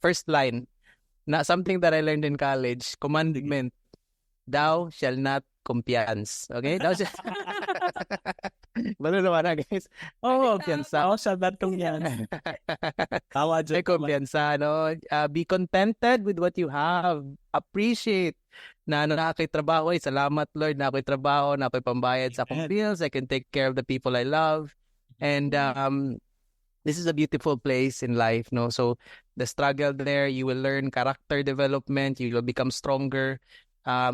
first line, na something that I learned in college, commandment, thou shall not kumpiyansa. Okay? Thou shall. Balo naman na, guys. Oh, Kumpiyansa. oh, shall not kumpiyansa. Tama dyan. May kumpiyansa, no? Be contented with what you have. Appreciate na naa kay trabaho. Ay, salamat, Lord, naa ko'y trabaho, naa ko'y pambayad sa akong Amen. Bills. I can take care of the people I love. And this is a beautiful place in life, no? So the struggle there, you will learn character development, you will become stronger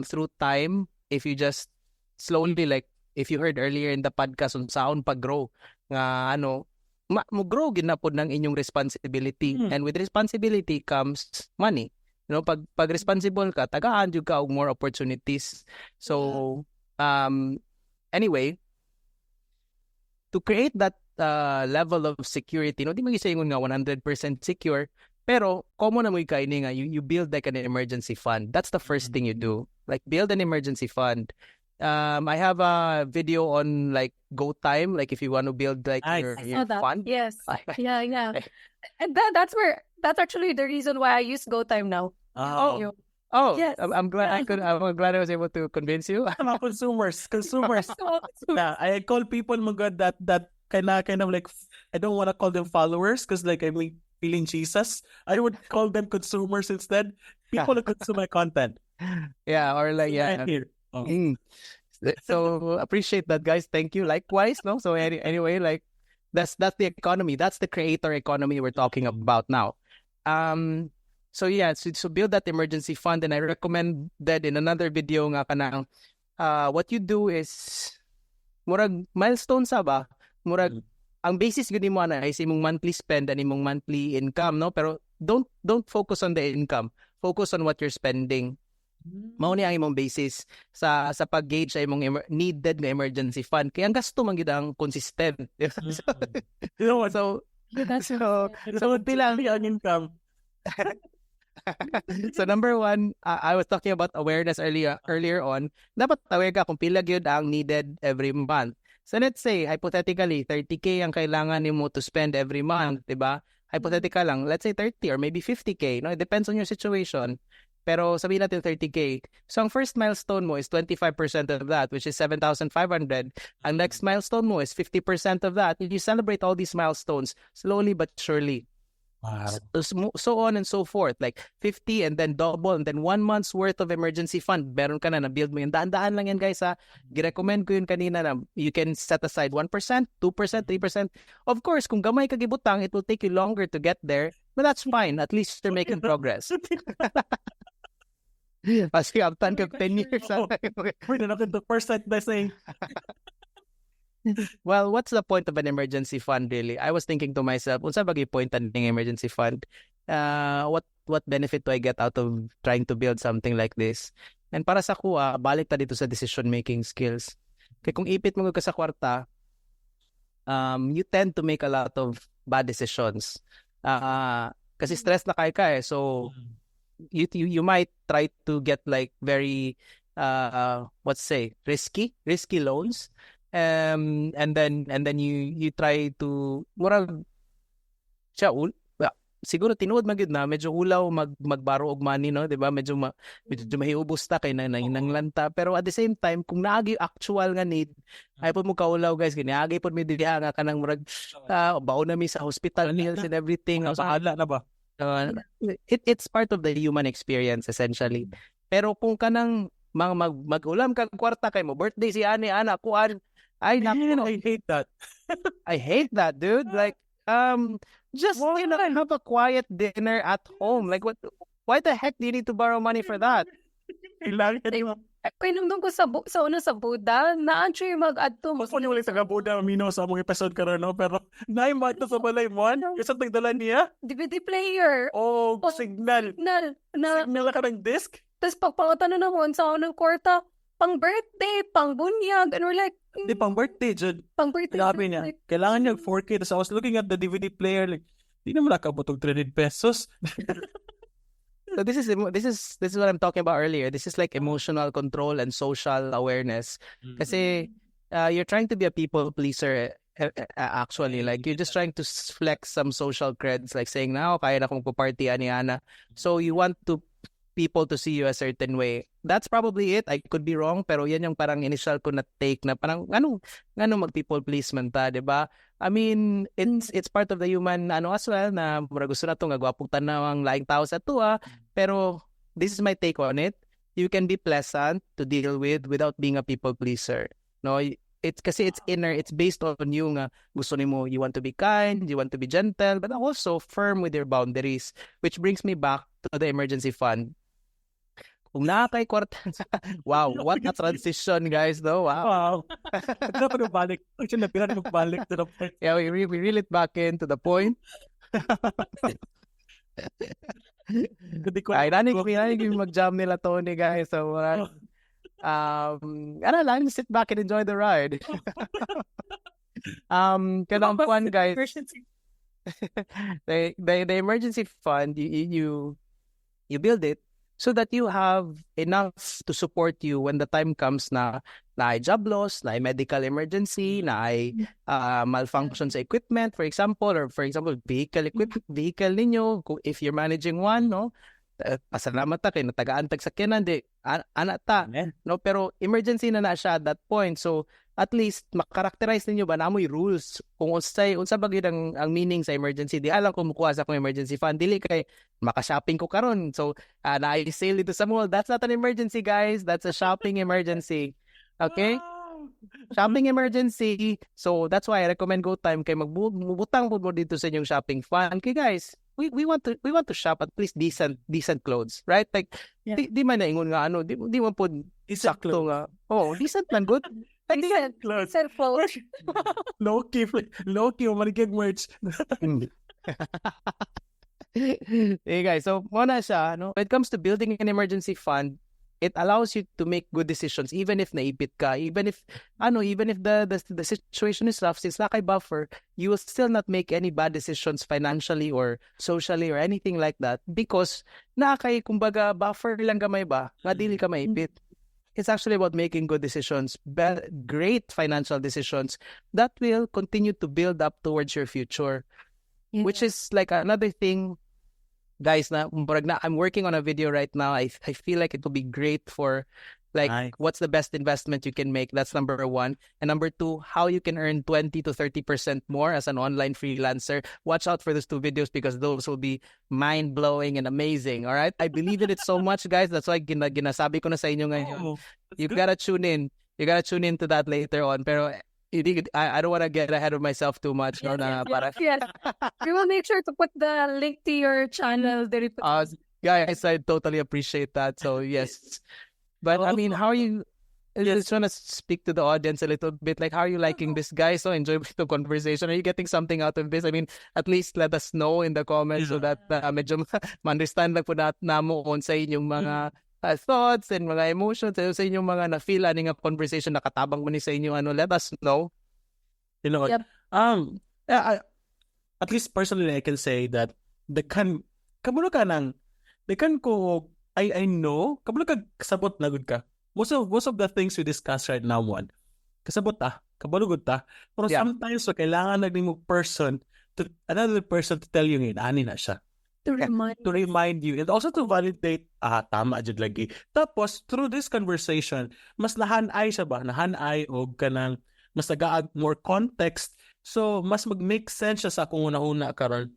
through time if you just slowly, like if you heard earlier in the podcast unsaon pag-grow nga ano ma mo grow gyud na pod ng inyong responsibility, and with responsibility comes money, pag responsible ka, tagaan jud ka og more opportunities. So anyway, to create that level of security, no, di man sa ingon nga 100% secure, pero common na mo kay nga you build like an emergency fund. That's the first thing you do, like, build an emergency fund. I have a video on, like, Go Time, like, if you want to build like Nice. your, I your saw that. fund. Yes. Yeah. And that's actually the reason why I use GoTyme now. Oh, Oh, Yes. I'm glad I was able to convince you. Mga consumers. Yeah, I call people mga that kind of like, I don't want to call them followers because, like, I mean, feeling Jesus. I would call them consumers instead. People who consume my content. Yeah, or like, yeah. Right here. Oh. So appreciate that, guys. Thank you. Likewise, no? So anyway, like, That's the economy. That's the creator economy we're talking about now. So yeah, so build that emergency fund, and I recommend that in another video nga kanang what you do is murag milestone sa ba? Murag ang basis gud nimo ana ay sa imong monthly spend and imong monthly income, no? Pero don't focus on the income. Focus on what you're spending. Mao ni ang imong basis sa pag-gauge sa imong needed nga emergency fund. Kaya ang gasto man gyud ang consistent. So, You know what? That's so pila ang income. So number one, I was talking about awareness earlier on. Dapat aware ka kung pila gyud ang needed every month. So let's say hypothetically 30K ang kailangan nimo to spend every month, 'di ba? Hypothetical lang, let's say 30 or maybe 50K, no? It depends on your situation. Pero sabihin natin 30K. So ang first milestone mo is 25% of that, which is 7,500. Ang next milestone mo is 50% of that. You celebrate all these milestones slowly but surely. So on and so forth. Like 50 and then double and then 1 month's worth of emergency fund. Meron ka na, na-build mo yun. Daan-daan lang yan, guys, ha. Girecommend ko yun kanina na you can set aside 1%, 2%, 3%. Of course, kung gamay ka gibutang, it will take you longer to get there. But that's fine. At least you're making progress. Kasi abtan ka 10 years. Oo. We're na natin the percent na saying, Well, what's the point of an emergency fund, really? I was thinking to myself, unsa ba gyud point ng emergency fund? What benefit do I get out of trying to build something like this? And para sa akoa, balik ta didto sa decision making skills. Kay kung ipit mo ka sa kwarta, you tend to make a lot of bad decisions. Kasi stress na kay ka eh. So you might try to get like very let's say risky loans, and then you try to murag siya well, siguro tinuod man gyud na medyo ulaw mag-borrow og money, no, di ba? Medyo mahiubos ta kay na nanghinanglan ta, pero at the same time, kung naagi actual nga need, ay pod mo kaulaw, guys, kay niagi pod mi diha nga kanang murag baon na mi sa hospital bills and everything. Bahala na ba? It's part of the human experience essentially. Pero kung kanang mga mag-ulam kag kwarta kay mo birthday si ani ana kuan, ay Man, nako. I hate that. I hate that, dude. Like just have a quiet dinner at home. Like, what, why the heck do you need to borrow money for that? Kailangan mo. Kay nung ko sa una sa Buda, naa yung mag-adto. Mas mo wala taga Buda mino sa among episode karon, no, pero naay to sa balay mo kasi tagdala niya DVD player. Oh, Oh, signal. Na Signal ka ng disc. Tapos pagpangutana na mo sa unang kwarta, pang birthday, pang bunyag, and we're like, Di pang birthday jud. Pang birthday. Grabe niya. Like, Kailangan niya 4K. Tapos I was looking at the DVD player like, di naman nakabot og 300 pesos. So this is what I'm talking about earlier. This is like emotional control and social awareness. Kasi you're trying to be a people pleaser actually. Like, you're just trying to flex some social creds, like saying na, "Oh, kaya na akong party ani ana." So you want to people to see you a certain way. That's probably it. I could be wrong, pero yan yung parang initial ko na take na parang ano mag people please man ta, 'di ba? I mean, it's part of the human ano as well na murag gusto na to nga gwapong tanaw ang laing tao sa tuwa, pero this is my take on it. You can be pleasant to deal with without being a people pleaser. No, it's kasi it's inner, it's based on you nga gusto nimo, you want to be kind, you want to be gentle, but also firm with your boundaries, which brings me back to the emergency fund. Kung naa kay kwarta, wow, what a transition, guys, though. Wow. Wow. Dapat balik. Actually, napila na magbalik to the point. Yeah, we reel it back in to the point. Hindi ko Ay, nani ko mag-jam nila Tony, guys. So, ano lang, sit back and enjoy the ride. Kanang kwan, guys, Emergency. the emergency fund, you build it so that you have enough to support you when the time comes na naay job loss, naay medical emergency, naay malfunction sa equipment, for example, or for example, vehicle equipment, vehicle ninyo, kung if you're managing one, no? Pasalamat ta kay natagaan tag sakyanan, di ana ta, Amen. No? Pero emergency na na siya at that point. So at least makarakterize ninyo ba na mo'y rules kung unsay unsa ba gyud ang meaning sa emergency. Di alam kung mukuha sa akong emergency fund, dili kay maka-shopping ko karon, so naay sale didto sa mall. That's not an emergency, guys. That's a shopping emergency, okay? Wow. Shopping emergency. So that's why I recommend GoTyme kay magbutang pud mo dito sa inyong shopping fund. Kay guys, we want to shop at least decent clothes, right? Like di man na ingon nga ano, di man pud Decent sakto nga. Oh, decent man gud. Like, Decent, clothes. decent clothes. Low key, low key, maligig merch. Hey guys, so mao na siya, no? When it comes to building an emergency fund, it allows you to make good decisions even if naipit ka, even if ano, even if the situation is rough, since naa kay buffer, you will still not make any bad decisions financially or socially or anything like that because naa kay kumbaga buffer lang gamay ba, nga dili ka maipit. It's actually about making good decisions, great financial decisions that will continue to build up towards your future, which is like another thing, guys, na murag na I'm working on a video right now. I feel like it will be great for like Nice. What's the best investment you can make. That's number one, and number two, how you can earn 20 to 30% more as an online freelancer. Watch out for those two videos because those will be mind-blowing and amazing. All right, I believe in it so much, guys. That's why ginasabi ko na sa inyo ngayon. Oh, that's You good. Gotta tune in. You gotta tune into that later on, pero hindi, I don't wanna get ahead of myself too much, no, na para Yes. We will make sure to put the link to your channel diri po. Guys, I totally appreciate that. So yes, but I mean, how are you? I just want to speak to the audience a little bit. Like, how are you liking this, guys? So enjoy the conversation. Are you getting something out of this? I mean, at least let us know in the comments so that medyo ma-understand lang pud namo kung sa inyong mga thoughts and mga emotions, sa inyong mga na-feel ani nga conversation, nakatabang mo ni sa inyo ano, let us know. You know what? Yep. Yeah, at least personally, I can say that the kan, kabalo ka nang, the kan ko, I know, kabalo ka, kasabot na gud ka. Most of the things we discuss right now, one, kasabot ta, kabalo gud ta. Pero sometimes, so, kailangan na mo person, to, another person to tell you ngayon, ani na siya. To remind. To remind you and also to validate, ah, tama jud lagi. Tapos, through this conversation, mas nahanay siya ba? Nahanay og kanang mas nagaag more context. So, mas mag-make sense siya sa akong una-una karon.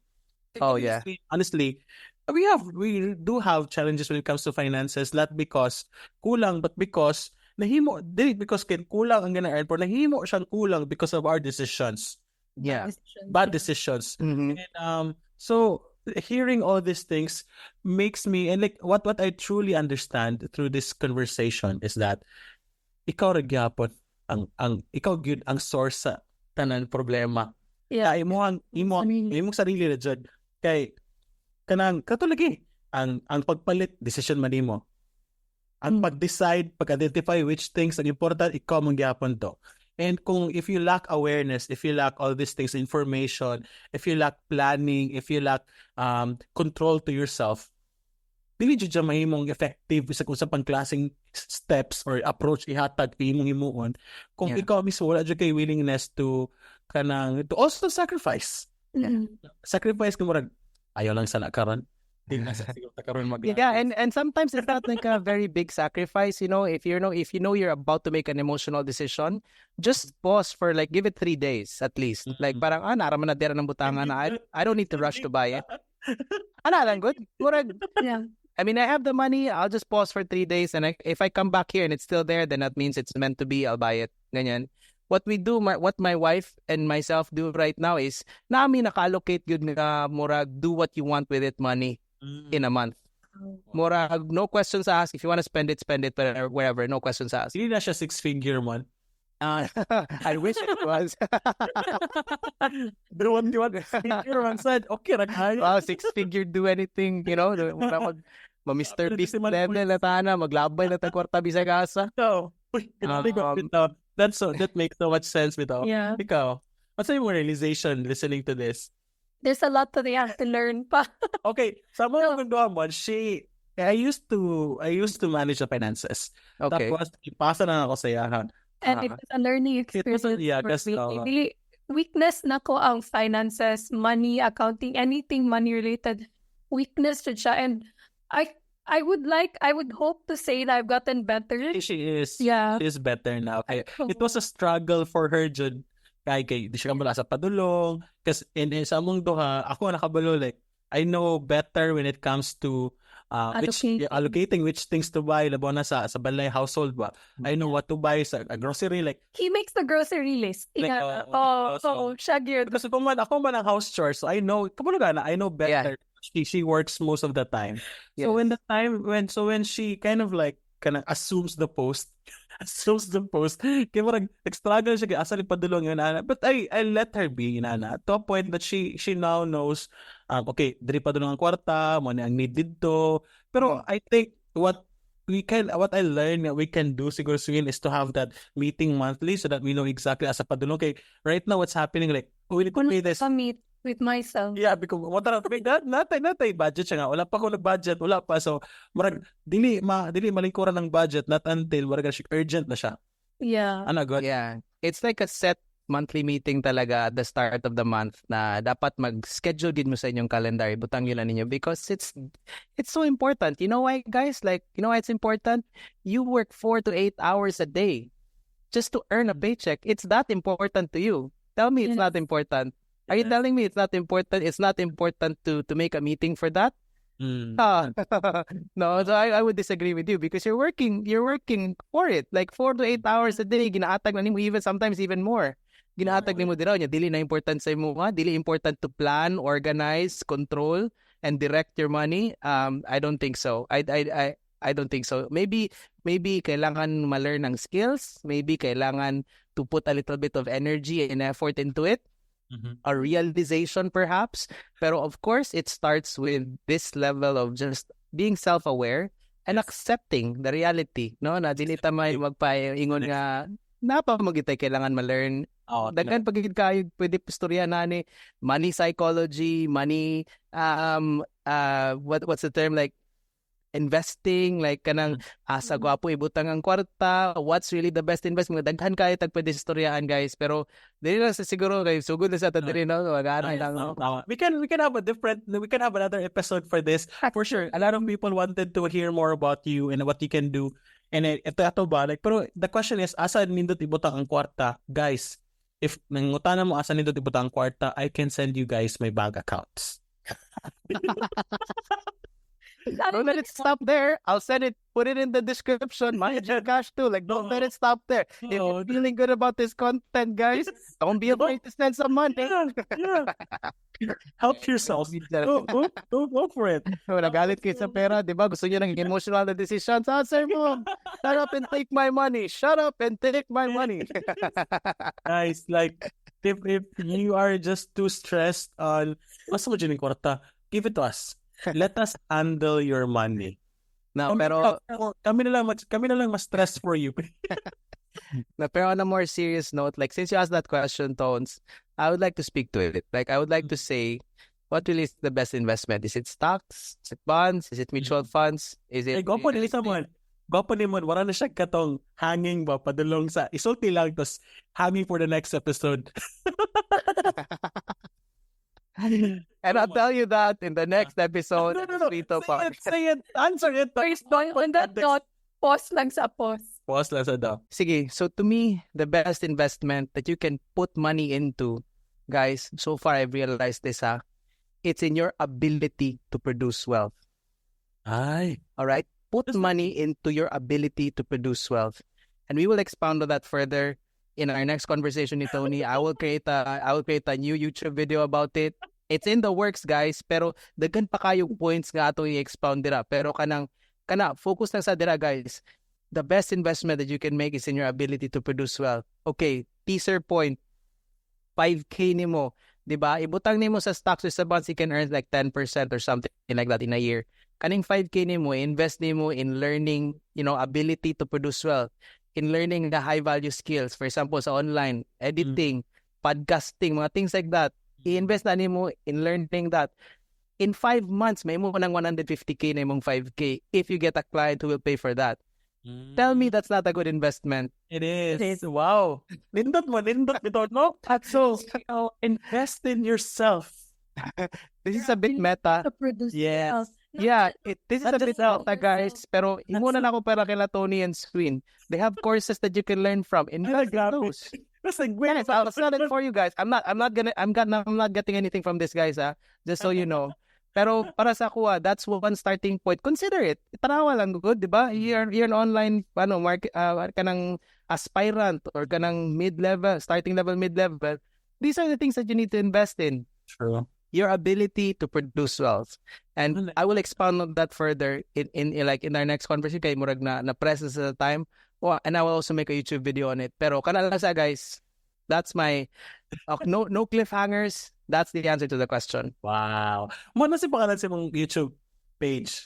Honestly, we do have challenges when it comes to finances, not because kulang, but because nahimo, dili because kin kulang ang gana-earn, pero nahimo siyang kulang because of our decisions. Decisions. Bad decisions. And so hearing all these things makes me, and like what I truly understand through this conversation is that ikaw ra gyapon ang ikaw gyud ang source sa tanan problema. Imo ang imo Sarili. Imong sarili ra jud. Kay kanang kato lagi ang pagpalit, decision man nimo. Ang pag-decide, pag-identify which things ang important, ikaw man gyapon to. And kung if you lack awareness, if you lack all these things, information, if you lack planning, if you lack control to yourself, dili jud siya mahimong effective sa kung sa pangklaseng steps or approach ihatag imong himuon kung ikaw mismo wala jud kay willingness to kanang to also sacrifice. Sacrifice kung murag ayaw lang sana karon. Di na sa siguro ta karon mag Yeah, and sometimes it's not like a very big sacrifice. If you know you're about to make an emotional decision, just pause for like, give it 3 days at least. Like parang, ah, naa ra man na dira ng butangan na I don't need to rush to buy it. Ana lang gud. Murag I mean, I have the money. I'll just pause for 3 days, and if I come back here and it's still there, then that means it's meant to be. I'll buy it. Ganyan. What we do, what my wife and myself do right now is, naa mi naka-allocate gud nga murag do what you want with it money in a month. Murag no questions asked. If you want to spend it, spend it wherever, wherever. No questions asked. Hindi na siya six figure man. I wish it was. Pero what you want figure man said, okay ra kayo. Wow, six figure do anything. Mura mag ma Mr. Beast Decimal level na tana, maglabay na tag kwarta bisag asa. No. Uy, grabe ko, bitaw. That makes so much sense, bitaw. Ikaw, what's your realization listening to this? There's a lot that they have to learn pa. Okay, sa mga no. Mo, she I used to manage the finances. Tapos ipasa na ako sa iya. And it was a learning It was experience yeah, for kasi, me. oo. Really, weakness nako ang finances, money, accounting, anything money related. Weakness jud siya. And I would hope to say that I've gotten better. She is She is better now. Kaya, it was a struggle for her jud. Kay di siya kabalo sa padulong. Kasi in sa among duha, ako ang nakabalo, like I know better when it comes to which Allocating. Yeah, allocating which things to buy, labaw na sa balay, household ba. I know what to buy sa a grocery, like He makes the grocery list. Like, Yeah. oo, Oh, so- oh, siya gyud. Because ako man ang house chores, so I know, kabalo na, I know better. She works most of the time. So when the time when so when she kind of like kind of assumes the post, kay murag nag-struggle siya kay asa ni padulong yun ana. But I let her be inana to a point that she now knows, okay, diri padulong ang kwarta, mo ni ang need didto. Pero I think what I learned that we can do siguro soon is to have that meeting monthly so that we know exactly asa padulong. Okay, right now what's happening, like, we need to pay this. Meet with myself. Yeah, because what are that natay budget siya nga. Wala pa ko nag-budget, wala pa. So, murag dili malingkuran ng budget not until murag siya urgent na siya. Ano good? Yeah. It's like a set monthly meeting talaga at the start of the month na dapat mag-schedule din mo sa inyong calendar. Ibutang yun lang ninyo because it's so important. You know why, guys? Like, you know why it's important? You work 4 to 8 hours a day just to earn a paycheck. It's that important to you. Tell me it's not important. Are you telling me it's not important? It's not important to make a meeting for that? Mm. Ah, no, so I would disagree with you because you're working for it. Like 4 to 8 hours a day, ginaatag na nimo, even sometimes even more. Ginaatag nimo dira nya, dili na important sa imo ha, dili important to plan, organize, control and direct your money. I don't think so. I don't think so. Maybe kailangan ma-learn ang skills, maybe kailangan to put a little bit of energy and effort into it, a realization perhaps. Pero of course, it starts with this level of just being self-aware and accepting the reality, no? Na dili ta may magpaingon nga naa pa man gyud tay kailangan ma-learn. Oo. Daghan pa gyud kayo pwede istorya na ni money psychology, money what's the term, like investing, like kanang asa gwapo ibutang ang kwarta, what's really the best investment. Daghan kayo tag pwede istoryaan, guys, pero dili lang sa siguro kay sugod na sa ta diri, no, mag-ana lang, no? Tama. We can have a different we can have another episode for this for sure. A lot of people wanted to hear more about you and what you can do. And eh, ito ato ba, like, pero the question is, asa nindot ibutang ang kwarta? Guys, if nangutana mo asa nindot ibutang ang kwarta, I can send you guys my bank accounts. Don't let it stop there. I'll send it, put it in the description. My Gcash too. Like, don't let it stop there. If No. you're feeling good about this content, guys, don't be afraid to send some money. Yeah. Help yourself. Go, go, go for it. Wala galit kayo sa pera, di ba? Gusto niyo ng emotional na decisions. Answer mo. Shut up and take my money. Shut up and take my money. Guys, like, if you are just too stressed on asa mo dyan yung kwarta, give it to us. Let us handle your money. No, Kami, pero kami na lang ma-stress for you. No, pero on a more serious note, like, since you asked that question, Tones, I would like to speak to it. Like, I would like to say, what really is the best investment? Is it stocks? Is it bonds? Is it mutual funds? Is Eh, it gwapo ni sa mo. Gwapo ni mo, wala na siya katong hanging ba, padulong sa, isulti lang, tapos hanging for the next episode. And I'll tell you that in the next episode. No. Rito Say pa. it, say it, answer it. First, on that note, pause lang sa pause. Pause lang sa daw. Sige, so to me, the best investment that you can put money into, guys, so far I've realized this, ha, it's in your ability to produce wealth. Ay. All right? Put money into your ability to produce wealth. And we will expound on that further in our next conversation ni Tony. I will create a new YouTube video about it. It's in the works, guys, pero daghan pa kayong points nga ato i-expound dira. Pero kanang kana focus lang sa dira, guys. The best investment that you can make is in your ability to produce wealth. Okay, teaser point. 5K nimo, 'di ba? Ibutang nimo sa stocks or sa bonds, you can earn like 10% or something like that in a year. Kaning 5K nimo, invest nimo in learning, ability to produce wealth, in learning the high value skills. For example, sa online, editing, podcasting, mga things like that. I-invest na nimo in learning that. In 5 months, may mo ng 150K na imong 5K if you get a client who will pay for that. Tell me that's not a good investment. It is. It is. Wow. Nindot mo, nindot bitaw, no? So, invest in yourself. This is a bit meta. To produce wealth. Not Yeah, just this is Not a bit just self. meta, guys. Pero imo na nako para kila Tony and Swin. They have courses that you can learn from. Invest in grabe. those. That's like, Yes, I'll sell it for you guys. I'm not. I'm not gonna. I'm got. I'm not getting anything from this, guys. Ah, just so you know. Pero para sa ako, that's one starting point. Consider it. Tanawa lang gud, di ba? You're an online ano market, kanang aspirant or kanang mid-level, starting level, mid-level. These are the things that you need to invest in. True. Your ability to produce wealth. And I will expound on that further in like in our next conversation kay murag na presence at the time. Oh, and I will also make a YouTube video on it. Pero kana lang sa, guys. That's my no cliffhangers. That's the answer to the question. Wow. Mo na si pangalan sa imong YouTube page?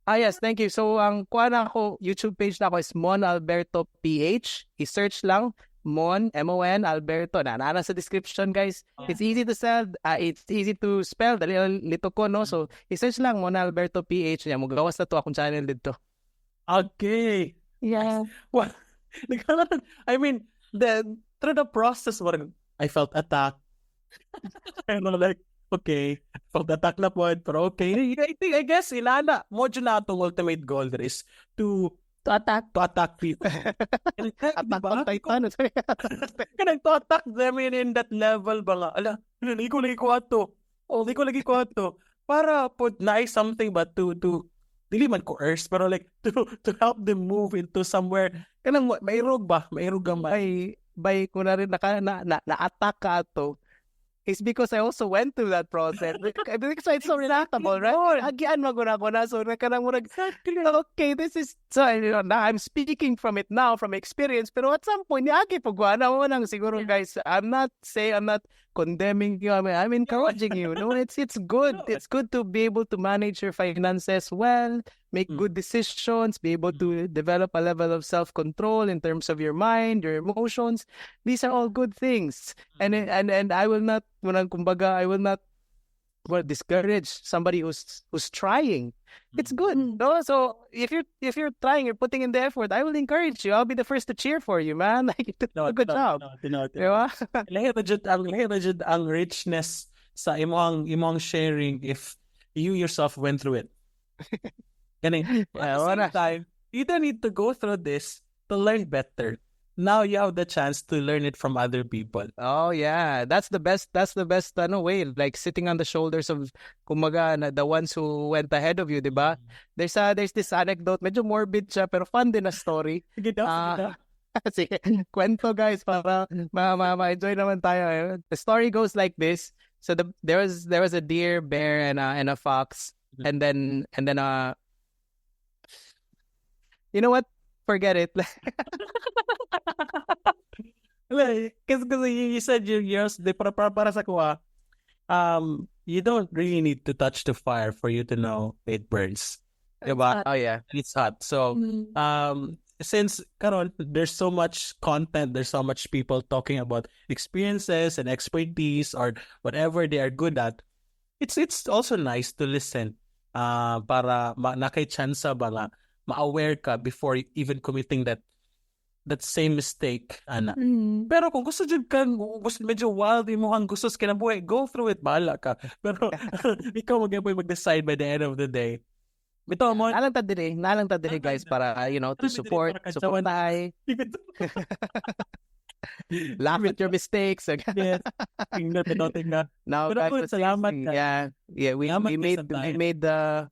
Ah, yes, thank you. So ang kuha nako, YouTube page nako is Mon Alberto PH. I-search lang Mon, M-O-N, Alberto. Na sa description, guys. It's easy to sell. It's easy to spell. Dali lang lito ko, no? So, i-search lang Mon Alberto PH. Nya, mugawas na to akong channel dito. Okay. Well, I mean, the through the process, parang I felt attacked. And I'm like, okay, felt attacked na po, pero okay. I think, I guess, ilana, mao jud na atong ultimate goal there is to To attack. To attack people. Attack Diba? on Titan. Kanang to attack them in that level ba nga, ala, hindi ko lagi ko ato. Oh, hindi ko lagi ko ato. Para put nice something but to dili man coerce, pero like to help them move into somewhere kanang mairog ba, mairog gamay. By kunwari naka, na, na, na, na-attack ka ato, is because I also went through that process. Because it's so relatable, right? Agian man ko na. So, kanang murag, okay, this is, so, now I'm speaking from it now, from experience, pero at some point, niagi po ko, ana mo nang siguro, guys, I'm not saying, I'm not condemning you, I mean, I'm encouraging you. No, it's good. It's good to be able to manage your finances well, make good decisions, be able to develop a level of self-control in terms of your mind, your emotions. These are all good things. And I will not, munang kumbaga, I will not, well, discourage somebody who's trying. It's good. No? So if you're trying, you're putting in the effort, I will encourage you. I'll be the first to cheer for you, man. Like, you did No, a good no, job. No. Di ba? Lahi na jud ang richness sa imong sharing if you yourself went through it. Gani, at the Yeah, same wala. time, you don't need to go through this to learn better. Now you have the chance to learn it from other people. Oh yeah, that's the best. That's the best ano way. Like sitting on the shoulders of kumbaga na the ones who went ahead of you, 'di ba? There's this anecdote, medyo morbid siya pero fun din na story. Sige daw, sige daw. Sige, kwento, guys, para ma-enjoy naman tayo, eh. The story goes like this. So there was a deer, bear, and a fox, and then you know what? Forget it. Because you said yours, de, para sa kuha, you don't really need to touch the fire for you to know it burns. Diba? Oh yeah. It's hot. So, since karon there's so much content, there's so much people talking about experiences and expertise or whatever they are good at, it's also nice to listen para naa kay chance ba nga ma-aware ka before even committing that same mistake, ana. Pero kung gusto jud ka, gusto medyo wild imo ang gusto sa kinabuhi, go through it, bahala ka. Pero ikaw mag-decide by the end of the day. Bitaw mo. Naa lang ta diri, guys, para to support, support tayo. Laugh at your mistakes. Yes. Tingnan, tingnan, tingnan. Now, pero guys, salamat ka. Yeah, we made the.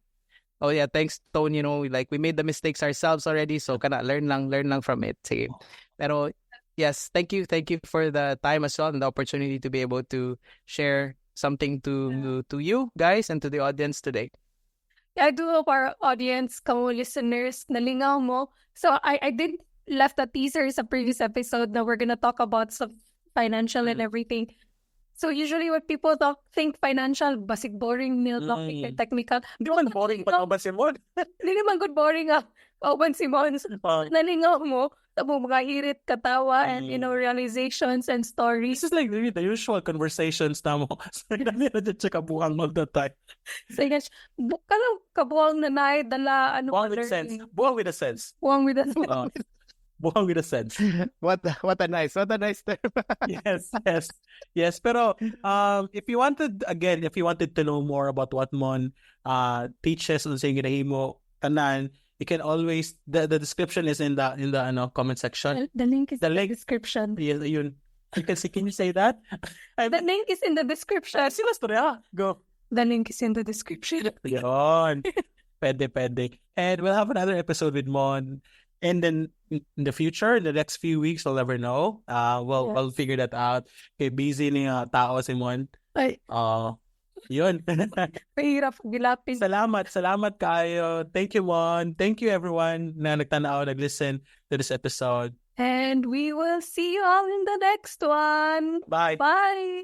Oh yeah, thanks, Tone, like we made the mistakes ourselves already, so kana learn lang from it. Sige. Pero yes, thank you for the time as well and the opportunity to be able to share something to you guys and to the audience today. I do hope our audience, kamo listeners, nalingaw mo. So I did left a teaser sa previous episode na we're gonna talk about some financial and everything. So usually when people talk, think financial, basig boring nil topic technical. Di man boring pag kauban si Mon. Hindi naman good boring ah. Kauban si Mon. Nalingaw mo, tabo mga hirit, katawa, and realizations and stories. This is like really the usual conversations na mo. So, dami na dyan siya kabuang all the time. So, yes, kanang kabuang na naay dala, ano, Buang with sense. Buang with a sense. Buang with a sense. Buang with a sense. What a nice term. Yes. Pero if you wanted, again, if you wanted to know more about what Mon teaches on saying ginahimo tanan, you can always, the description is in the ano, comment section. The link is The in the link description. Yes, yun. You can see, can you say that? The link is in the description. Sila storya. Go. The link is in the description. Yun. Pwede, pwede. And we'll have another episode with Mon and then in the future, in the next few weeks, we'll never know. We'll figure that out. Kay busy ni nga tao si Mon. Ay, Yun. Mahirap gilapin. Salamat, salamat kaayo. Thank you, Mon. Thank you, everyone, na nagtanaw, nag-listen to this episode. And we will see you all in the next one. Bye. Bye.